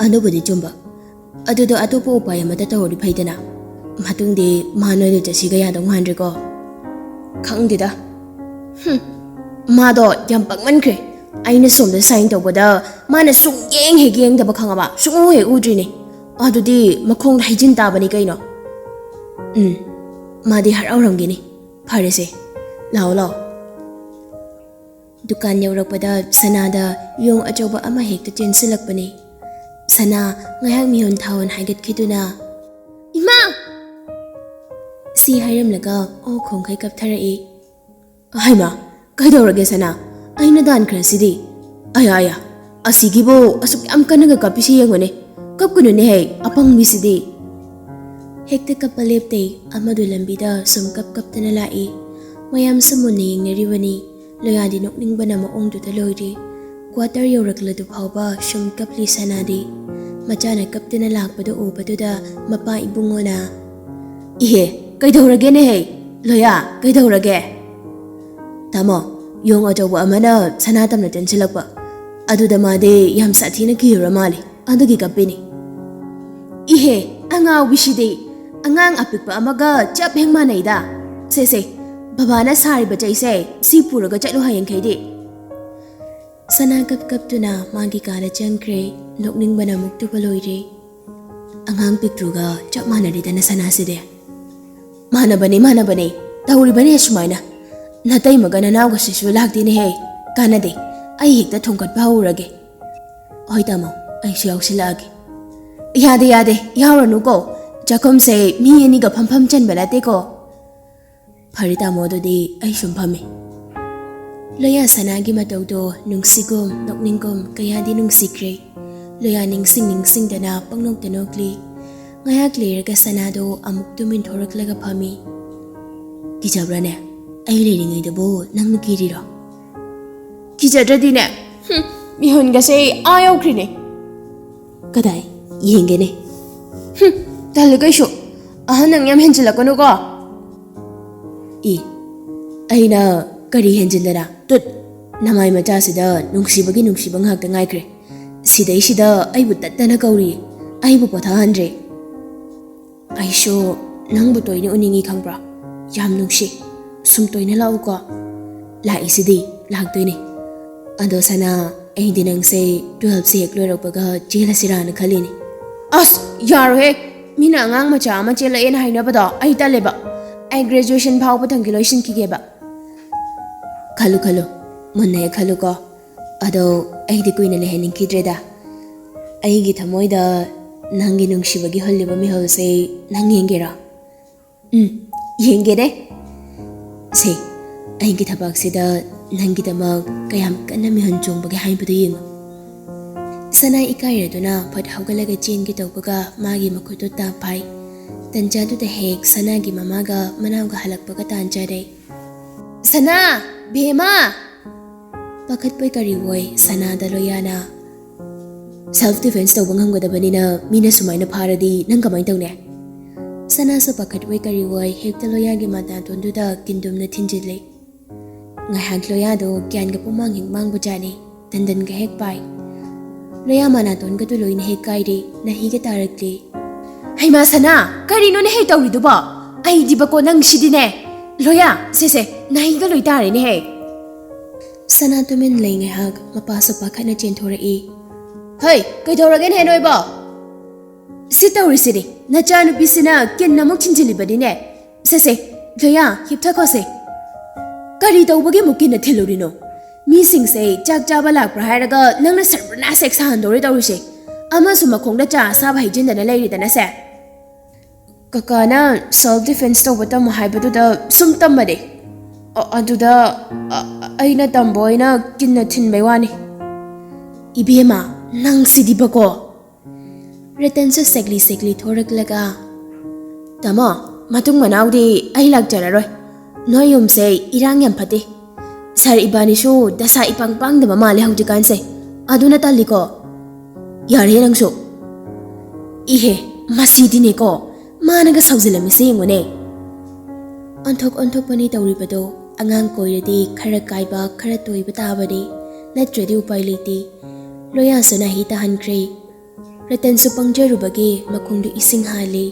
ꯑꯗꯨꯕꯨꯗꯤ ꯆꯨꯝꯕ꯫ ꯑꯗꯨꯗꯣ ꯑꯇꯣꯞꯄ ꯎꯄꯥꯏ ꯑꯃꯇ ꯇꯧꯔꯗꯤ ꯐꯩꯗꯅ꯫ ꯃꯇꯨꯡꯗꯤ ꯃꯥ ꯅꯣꯏꯗ ꯆꯠꯁꯤꯒ ꯌꯥꯗꯧ ꯃꯥꯟꯗ꯭ꯔꯦꯀꯣ꯫" "ꯈꯪꯗꯦꯗ꯫ ꯍꯨꯝ, ꯃꯥꯗꯣ ꯌꯥꯝ ꯄꯪꯃꯟꯈ꯭ꯔꯦ꯫ ꯑꯩꯅ ꯁꯣꯝꯗ ꯁꯥꯏꯟ ꯇꯧꯕꯗ ꯃꯥꯅ ꯁꯨꯡꯌꯦꯡ ꯍꯦꯛ ꯌꯦꯡꯗꯕ, ꯈꯪꯉꯕ? ꯁꯨꯡꯎ ꯍꯦꯛ ꯎꯗ꯭ꯔꯤꯅꯦ꯫ ꯑꯗꯨꯗꯤ ꯃꯈꯣꯡꯗ ꯍꯩꯖꯤꯟ ꯇꯥꯕꯅꯤ ꯀꯩꯅꯣ꯫ ꯎꯝ, ꯃꯥꯗꯤ ꯍꯔꯥꯎꯔꯝꯒꯅꯤ꯫ ꯐꯔꯦꯁꯦ, ꯂꯥꯛꯑꯣ, ꯂꯥꯛꯑꯣ꯫ ꯗꯨꯀꯥꯟ ꯌꯧꯔꯛꯄꯗ ꯁꯅꯥꯗ ꯌꯣꯡ ꯑꯆꯧꯕ ꯑꯃ ꯍꯦꯛꯇ ꯆꯦꯟꯁꯤꯜꯂꯛꯄꯅꯤ꯫ ꯁꯅꯥ ꯉꯥꯏꯍꯥꯛ ꯃꯤꯍꯨꯟ ꯊꯥꯍꯨꯟ ꯍꯥꯏꯒꯠꯈꯤꯗꯨꯅ, "ꯏꯃꯥ!" ꯁꯤ ꯍꯥꯏꯔꯝꯂꯒ ꯑꯣ ꯈꯣꯡꯈꯩ ꯀꯞꯊꯔꯛꯏ꯫ "ꯍꯩꯃꯥ, ꯀꯩꯗꯧꯔꯒꯦ ꯁꯅꯥ? ꯑꯩꯅ ꯗꯥꯟꯈ꯭ꯔꯁꯤꯗꯤ꯫ ꯑꯌꯥ, ꯑꯌꯥ, ꯑꯁꯤꯒꯤꯕꯨ ꯑꯁꯨꯛ ꯌꯥꯝ ꯀꯟꯅꯒ ꯀꯞꯄꯤꯁꯤ ꯌꯦꯡꯉꯨꯅꯦ꯫ ꯀꯞꯀꯅꯨꯅꯦꯍꯦ, ꯑꯄꯪꯕꯤꯁꯤꯗꯤ!" ꯍꯦꯛꯇ ꯀꯞꯄ ꯂꯦꯞꯇꯦ꯫ ꯑꯃꯗꯨ ꯂꯝꯕꯤꯗ ꯁꯨꯝ ꯀꯞ ꯀꯞꯇꯅ ꯂꯥꯛꯏ꯫ ꯃꯌꯥꯝꯁꯨ ꯃꯨꯟꯅ ꯌꯦꯡꯅꯔꯤꯕꯅꯤ꯫ ꯂꯣꯌꯥꯗꯤ ꯅꯣꯛꯅꯤꯡꯕꯅ ꯃꯑꯣꯡꯗꯨꯗ ꯂꯣꯏꯔꯦ꯫ ꯀ꯭ꯋꯥꯇꯔ ꯌꯧꯔꯛꯂꯗꯨ ꯐꯥꯎꯕ ꯁꯨꯝ ꯀꯞꯂꯤ ꯁꯅꯥꯗꯤ꯫ ꯃꯆꯥꯅ ꯀꯞꯇꯨꯅ ꯂꯥꯛꯄꯗꯨ ꯎꯕꯗꯨꯗ ꯃꯄꯥ ꯏꯕꯨꯡꯉꯣꯅ, "ꯏꯍꯦ, ꯀꯩꯗꯧꯔꯒꯦꯅꯦꯍꯦ? ꯂꯣꯌꯥ, ꯀꯩꯗꯧꯔꯒꯦ?" "ꯇꯥꯃꯣ, ꯌꯣꯡ ꯑꯆꯧꯕ ꯑꯃꯅ ꯁꯅꯥ ꯇꯝꯅ ꯆꯦꯟꯁꯤꯜꯂꯛꯄ꯫ ꯑꯗꯨꯗ ꯃꯥꯗꯤ ꯌꯥꯝ ꯁꯥꯊꯤꯅ ꯀꯤꯔꯨꯔ ꯃꯥꯜꯂꯦ꯫ ꯑꯗꯨꯒꯤ ꯀꯞꯄꯤꯅꯤ꯫" "ꯏꯍꯦ, ꯑꯉꯥꯎꯕꯤꯁꯤꯗꯤ! ꯑꯉꯥꯡ ꯑꯄꯤꯛꯄ ꯑꯃꯒ ꯆꯞ ꯍꯦꯛ ꯃꯥꯟꯅꯩꯗ꯫ ꯁꯦ, ꯁꯦ, ꯕꯕꯥꯅ ꯁꯥꯔꯤꯕ ꯆꯩꯁꯦ ꯁꯤ ꯄꯨꯔꯒ ꯆꯠꯂꯨ ꯍꯌꯦꯡꯈꯩꯗꯤ꯫" ꯁꯅꯥ ꯀꯞ ꯀꯞꯇꯨꯅ ꯃꯥꯒꯤ ꯀꯥꯗ ꯆꯪꯈ꯭ꯔꯦ꯫ ꯅꯣꯛꯅꯤꯡꯕꯅ ꯃꯨꯛꯇꯨꯕ ꯂꯣꯏꯔꯦ꯫ "ꯑꯉꯥꯡ ꯄꯤꯛꯇ꯭ꯔꯨꯒ ꯆꯞ ꯃꯥꯟꯅꯔꯦꯗꯅ ꯁꯅꯥꯁꯤꯗꯤ꯫" "ꯃꯥꯟꯅꯕꯅꯦ, ꯃꯥꯟꯅꯕꯅꯦ꯫ ꯇꯧꯔꯤꯕꯅꯦ ꯑꯁꯨꯃꯥꯏꯅ꯫ ꯅꯇꯩꯃꯒ ꯅꯅꯥꯎꯒꯁꯤꯁꯨ ꯂꯥꯛꯇꯦꯅꯦꯍꯦ꯫ ꯀꯥꯟꯅꯗꯦ꯫ ꯑꯩ ꯍꯦꯛꯇ ꯊꯣꯡꯒꯠꯄ ꯍꯧꯔꯒꯦ꯫" "ꯍꯣꯏ ꯇꯥꯃꯣ, ꯑꯩꯁꯨ ꯌꯥꯎꯁꯤꯜꯂꯛꯑꯒꯦ꯫" "ꯌꯥꯗꯦ, ꯌꯥꯗꯦ, ꯌꯥꯎꯔꯅꯨꯀꯣ꯫ ꯆꯥꯛꯈꯨꯝꯁꯦ ꯃꯤ ꯑꯅꯤꯒ ꯐꯝꯐꯝ ꯆꯟꯕ ꯅꯠꯇꯦꯀꯣ꯫" "ꯐꯔꯦ ꯇꯥꯃꯣ, ꯑꯗꯨꯗꯤ ꯑꯩ ꯁꯨꯝ ꯐꯝꯃꯦ꯫" ꯂꯣꯌꯥ ꯁꯅꯥꯒꯤ ꯃꯇꯧꯗꯣ ꯅꯨꯡꯁꯤꯒꯨꯝ ꯅꯣꯛꯅꯤꯡꯒꯨꯝ ꯀꯌꯥꯗꯤ ꯅꯨꯡꯁꯤꯈ꯭ꯔꯦ꯫ ꯂꯣꯌꯥ ꯅꯤꯡꯁꯤꯡ ꯅꯤꯡꯁꯤꯡꯗꯅ ꯄꯪꯅꯣꯛꯇ ꯅꯣꯛꯂꯤ꯫ ꯉꯥꯏꯍꯥꯛ ꯂꯩꯔꯒ ꯁꯅꯥꯗꯣ ꯑꯃꯨꯛ ꯇꯨꯝ ꯏꯟꯊꯣꯔꯛꯂꯒ ꯐꯝꯃꯤ꯫ "ꯀꯤꯖꯕ꯭ꯔꯥꯅꯦ? ꯑꯩ ꯂꯩꯔꯤꯉꯩꯗꯕꯨ ꯅꯪꯅ ꯀꯤꯔꯤꯔꯣ?" "ꯀꯤꯖꯗ꯭ꯔꯗꯤꯅꯦ꯫ ꯍꯨꯝ, ꯃꯤꯍꯨꯟꯒꯁꯦ ꯑꯥ ꯌꯧꯈ꯭ꯔꯤꯅꯦ꯫" "ꯀꯗꯥꯏ? ꯌꯦꯡꯒꯦꯅꯦ꯫" "ꯍꯨꯝ, ꯇꯜꯂꯦ ꯀꯩꯁꯨ꯫ ꯑꯍꯟ ꯅꯪ ꯌꯥꯝ ꯍꯦꯟꯖꯤꯜꯂꯛꯀꯅꯨꯀꯣ꯫" "ꯏ, ꯑꯩꯅ ꯀꯔꯤ ꯍꯦꯟꯖꯤꯟꯗꯅ? ꯇꯨꯠ, ꯅꯃꯥꯏ ꯃꯆꯥꯁꯤꯗ ꯅꯨꯡꯁꯤꯕꯒꯤ ꯅꯨꯡꯁꯤꯕ ꯉꯥꯛꯇ ꯉꯥꯏꯈ꯭ꯔꯦ꯫ ꯁꯤꯗꯩꯁꯤꯗ ꯑꯩꯕꯨ ꯇꯠꯇꯅ ꯀꯧꯔꯤ꯫ ꯑꯩꯕꯨ ꯄꯣꯊꯥꯍꯟꯗ꯭ꯔꯦ꯫" "ꯑꯩꯁꯨ ꯅꯪꯕꯨ ꯇꯣꯏꯅ ꯎꯅꯤꯡꯉꯤ ꯈꯪꯕ꯭ꯔꯥ? ꯌꯥꯝ ꯅꯨꯡꯁꯤ꯫ ꯁꯨꯝ ꯇꯣꯏꯅ ꯂꯥꯛꯎꯀꯣ꯫" "ꯂꯥꯛꯏꯁꯤꯗꯤ, ꯂꯥꯛꯇꯣꯏꯅꯦ꯫ ꯑꯗꯣ ꯁꯅꯥ, ꯑꯩꯗꯤ ꯅꯪꯁꯦ twelve ꯁꯦ ꯍꯦꯛ ꯂꯣꯏꯔꯛꯄꯒ ꯆꯦꯜꯂꯁꯤꯔꯥꯅ ꯈꯜꯂꯤꯅꯦ꯫ ꯑꯁ, ꯌꯥꯔꯣꯏꯍꯦ꯫ ꯃꯤꯅ ꯑꯉꯥꯡ ꯃꯆꯥ ꯑꯃ ꯆꯦꯜꯂꯛꯑꯦꯅ ꯍꯥꯏꯅꯕꯗꯣ ꯑꯩ ꯇꯜꯂꯦꯕ꯫ ꯑꯩ graduation ꯐꯥꯎꯕꯗꯪꯒꯤ ꯂꯣꯏꯁꯤꯟꯈꯤꯒꯦꯕ꯫ ꯈꯜꯂꯨ ꯈꯜꯂꯨ, ꯃꯨꯟꯅ ꯍꯦꯛ ꯈꯜꯂꯨꯀꯣ꯫ ꯑꯗꯣ ꯑꯩꯗꯤ ꯀꯨꯏꯅ ꯂꯩꯍꯟꯅꯤꯡꯈꯤꯗ꯭ꯔꯦꯗ꯫ ꯑꯩꯒꯤ ꯊꯃꯣꯏꯗ ꯅꯪꯒꯤ ꯅꯨꯡꯁꯤꯕꯒꯤ ꯍꯨꯜꯂꯤꯕ ꯃꯤꯍꯨꯜꯁꯦ ꯅꯪ ꯌꯦꯡꯒꯦꯔꯣ? ꯎꯝ, ꯌꯦꯡꯒꯦꯅꯦ꯫ ꯁꯦ, ꯑꯩꯒꯤ ꯊꯕꯛꯁꯤꯗ ꯅꯪꯒꯤꯗꯃꯛ ꯀꯌꯥꯝ ꯀꯟꯅ ꯃꯤꯍꯨꯟ ꯆꯣꯡꯕꯒꯦ ꯍꯥꯏꯕꯗꯨ ꯌꯦꯡꯉꯨ꯫ ꯁꯅꯥ ꯏꯀꯥꯏꯔꯗꯨꯅ ꯐꯠ ꯍꯧꯒꯠꯂꯒ ꯆꯦꯟꯒꯦ ꯇꯧꯕꯒ ꯃꯥꯒꯤ ꯃꯈꯨꯠꯇꯨ ꯇꯥꯞ ꯐꯥꯏ꯫ ꯇꯟꯖꯥꯗꯨꯗ ꯍꯦꯛ ꯁꯅꯥꯒꯤ ꯃꯃꯥꯒ ꯃꯅꯥꯎꯒ ꯍꯜꯂꯛꯄꯒ ꯇꯥꯟ ꯆꯥꯔꯦ꯫ "ꯁꯅꯥ! ꯕꯦꯝꯃ!" ꯄꯥꯈꯠꯄꯣꯏ ꯀꯔꯤꯑꯣꯏ ꯁꯅꯥꯗ ꯂꯣꯌꯥꯅ, "Self defense ꯇꯧꯕ ꯉꯝꯒꯗꯕꯅꯤꯅ ꯃꯤꯅ ꯁꯨꯃꯥꯏꯅ ꯐꯥꯔꯗꯤ ꯅꯪ ꯀꯃꯥꯏꯅ ꯇꯧꯅꯤ?" ꯁꯅꯥꯁꯨ ꯄꯥꯈꯠꯄꯣꯏ ꯀꯔꯤꯑꯣꯏ ꯍꯦꯛꯇ ꯂꯣꯌꯥꯒꯤ ꯃꯅꯥꯇꯣꯟꯗꯨꯗ ꯀꯤꯟꯗꯨꯝꯅ ꯊꯤꯟꯖꯤꯜꯂꯤ꯫ ꯉꯥꯏꯍꯥꯛ ꯂꯣꯌꯥꯗꯣ ꯒ꯭ꯌꯥꯟꯒ ꯄꯨꯡꯃꯥꯡ ꯍꯦꯛ ꯃꯥꯡꯕꯖꯥꯠꯅꯤ꯫ ꯇꯟꯗꯟꯒ ꯍꯦꯛ ꯄꯥꯏ꯫ ꯂꯣꯌꯥ ꯃꯅꯥꯇꯣꯟꯒꯗꯨ ꯂꯣꯏꯅ ꯍꯦꯛ ꯀꯥꯏꯔꯦ, ꯅꯥꯍꯤꯒ ꯇꯥꯔꯛꯂꯦ꯫ "ꯍꯩꯃꯥ ꯁꯅꯥ, ꯀꯔꯤꯅꯣꯅꯦ ꯍꯦꯛ ꯇꯧꯔꯤꯗꯨꯕꯣ? ꯑꯩꯗꯤꯕꯀꯣ ꯅꯪꯁꯤꯗꯤꯅꯦ꯫ ꯂꯣꯌꯥ, ꯁꯦ ꯁꯦ, ꯅꯥꯍꯤꯒ ꯂꯣꯏ ꯇꯥꯔꯦꯅꯦꯍꯦ!" ꯁꯅꯥ ꯇꯨꯃꯤꯟ ꯂꯩ ꯉꯥꯏꯍꯥꯛ, ꯃꯄꯥꯁꯨ ꯄꯥꯈꯠꯅ ꯆꯦꯟꯊꯣꯔꯛꯏ꯫ "ꯍꯩ, ꯀꯩꯗꯧꯔꯒꯦꯅꯦꯍꯦ ꯅꯣꯏꯕꯣ? ꯁꯤ ꯇꯧꯔꯤꯁꯤꯗꯤ, ꯅꯆꯥꯅꯨꯄꯤꯁꯤꯅ ꯀꯤꯟ ꯑꯃꯨꯛ ꯊꯤꯟꯖꯤꯜꯂꯤꯕꯅꯤꯅꯦ꯫ ꯁꯦ ꯁꯦ, ꯂꯣꯌꯥ, ꯍꯤꯞꯊꯈꯣꯁꯦ꯫ ꯀꯔꯤ ꯇꯧꯕꯒꯤ ꯑꯃꯨꯛ ꯀꯤꯟꯅ ꯊꯤꯜꯂꯨꯔꯤꯅꯣ? ꯃꯤꯁꯤꯡꯁꯦ ꯆꯥꯛ ꯆꯥꯕ ꯂꯥꯛꯄ꯭ꯔꯥ ꯍꯥꯏꯔꯒ ꯅꯪꯅ ꯁꯔꯕꯅꯥꯁ ꯍꯦꯛ ꯁꯥꯍꯟꯗꯧꯔꯦ ꯇꯧꯔꯤꯁꯦ꯫ ꯑꯃꯁꯨ ꯃꯈꯣꯡꯗ ꯆꯥ ꯑꯁꯥꯕ ꯍꯩꯖꯤꯟꯗꯅ ꯂꯩꯔꯤꯗꯅꯁꯦ꯫" "ꯀꯀꯥꯅ self defense ꯇꯧꯕ ꯇꯝꯃꯨ ꯍꯥꯏꯕꯗꯨꯗ ꯁꯨꯝ ꯇꯝꯕꯅꯦ꯫ ꯑ-, ꯑꯗꯨꯗ, ꯑ-, ꯑꯩꯅ ꯇꯝꯕ ꯑꯣꯏꯅ ꯀꯤꯟꯅ ꯊꯤꯟꯕꯩ ꯋꯥꯅꯤ꯫" "ꯏꯕꯦꯝꯃ, ꯅꯪꯁꯤꯗꯤꯕꯀꯣ!" ꯔꯇꯟꯁꯨ ꯁꯦꯛꯂꯤ ꯁꯦꯛꯂꯤ ꯊꯣꯔꯛꯂꯒ, "ꯇꯥꯃꯣ, ꯃꯇꯨꯡ ꯃꯅꯥꯎꯗꯤ ꯑꯩ ꯂꯥꯛꯆꯔꯔꯣꯏ꯫ ꯅꯣꯏ ꯌꯨꯝꯁꯦ ꯏꯔꯥꯡ ꯌꯥꯝ ꯐꯠꯇꯦ꯫ ꯁꯥꯔ ꯏꯕꯥꯅꯤꯁꯨ ꯗꯁꯥ ꯏꯄꯥꯡ ꯄꯥꯡꯗꯕ ꯃꯥꯜꯂꯦ ꯍꯧꯖꯤꯛꯀꯥꯟꯁꯦ꯫ ꯑꯗꯨꯅ ꯇꯜꯂꯤꯀꯣ꯫ ꯌꯥꯔꯦ ꯅꯪꯁꯨ꯫" "ꯏꯍꯦ, ꯃꯁꯤꯗꯤꯅꯦꯀꯣ, ꯃꯥꯅꯒ ꯁꯥꯎꯖꯤꯜꯂꯝꯃꯤꯁꯦ ꯌꯦꯡꯉꯨꯅꯦ꯫" ꯑꯣꯟꯊꯣꯛ ꯑꯣꯟꯊꯣꯛꯄꯅꯤ ꯇꯧꯔꯤꯕꯗꯣ꯫ ꯑꯉꯥꯡ ꯀꯣꯏꯔꯗꯤ ꯈꯔ ꯀꯥꯏꯕ, ꯈꯔ ꯇꯣꯏꯕ ꯇꯥꯕꯅꯤ, ꯅꯠꯇ꯭ꯔꯗꯤ ꯎꯄꯥꯏ ꯂꯩꯇꯦ꯫ ꯂꯣꯌꯥꯁꯨ ꯅꯥꯍꯤ ꯇꯥꯍꯟꯈ꯭ꯔꯦ꯫ ꯔꯇꯟꯁꯨ ꯄꯪꯖꯔꯨꯕꯒꯤ ꯃꯈꯣꯡꯗꯨ ꯏꯁꯤꯡ ꯍꯥꯜꯂꯤ꯫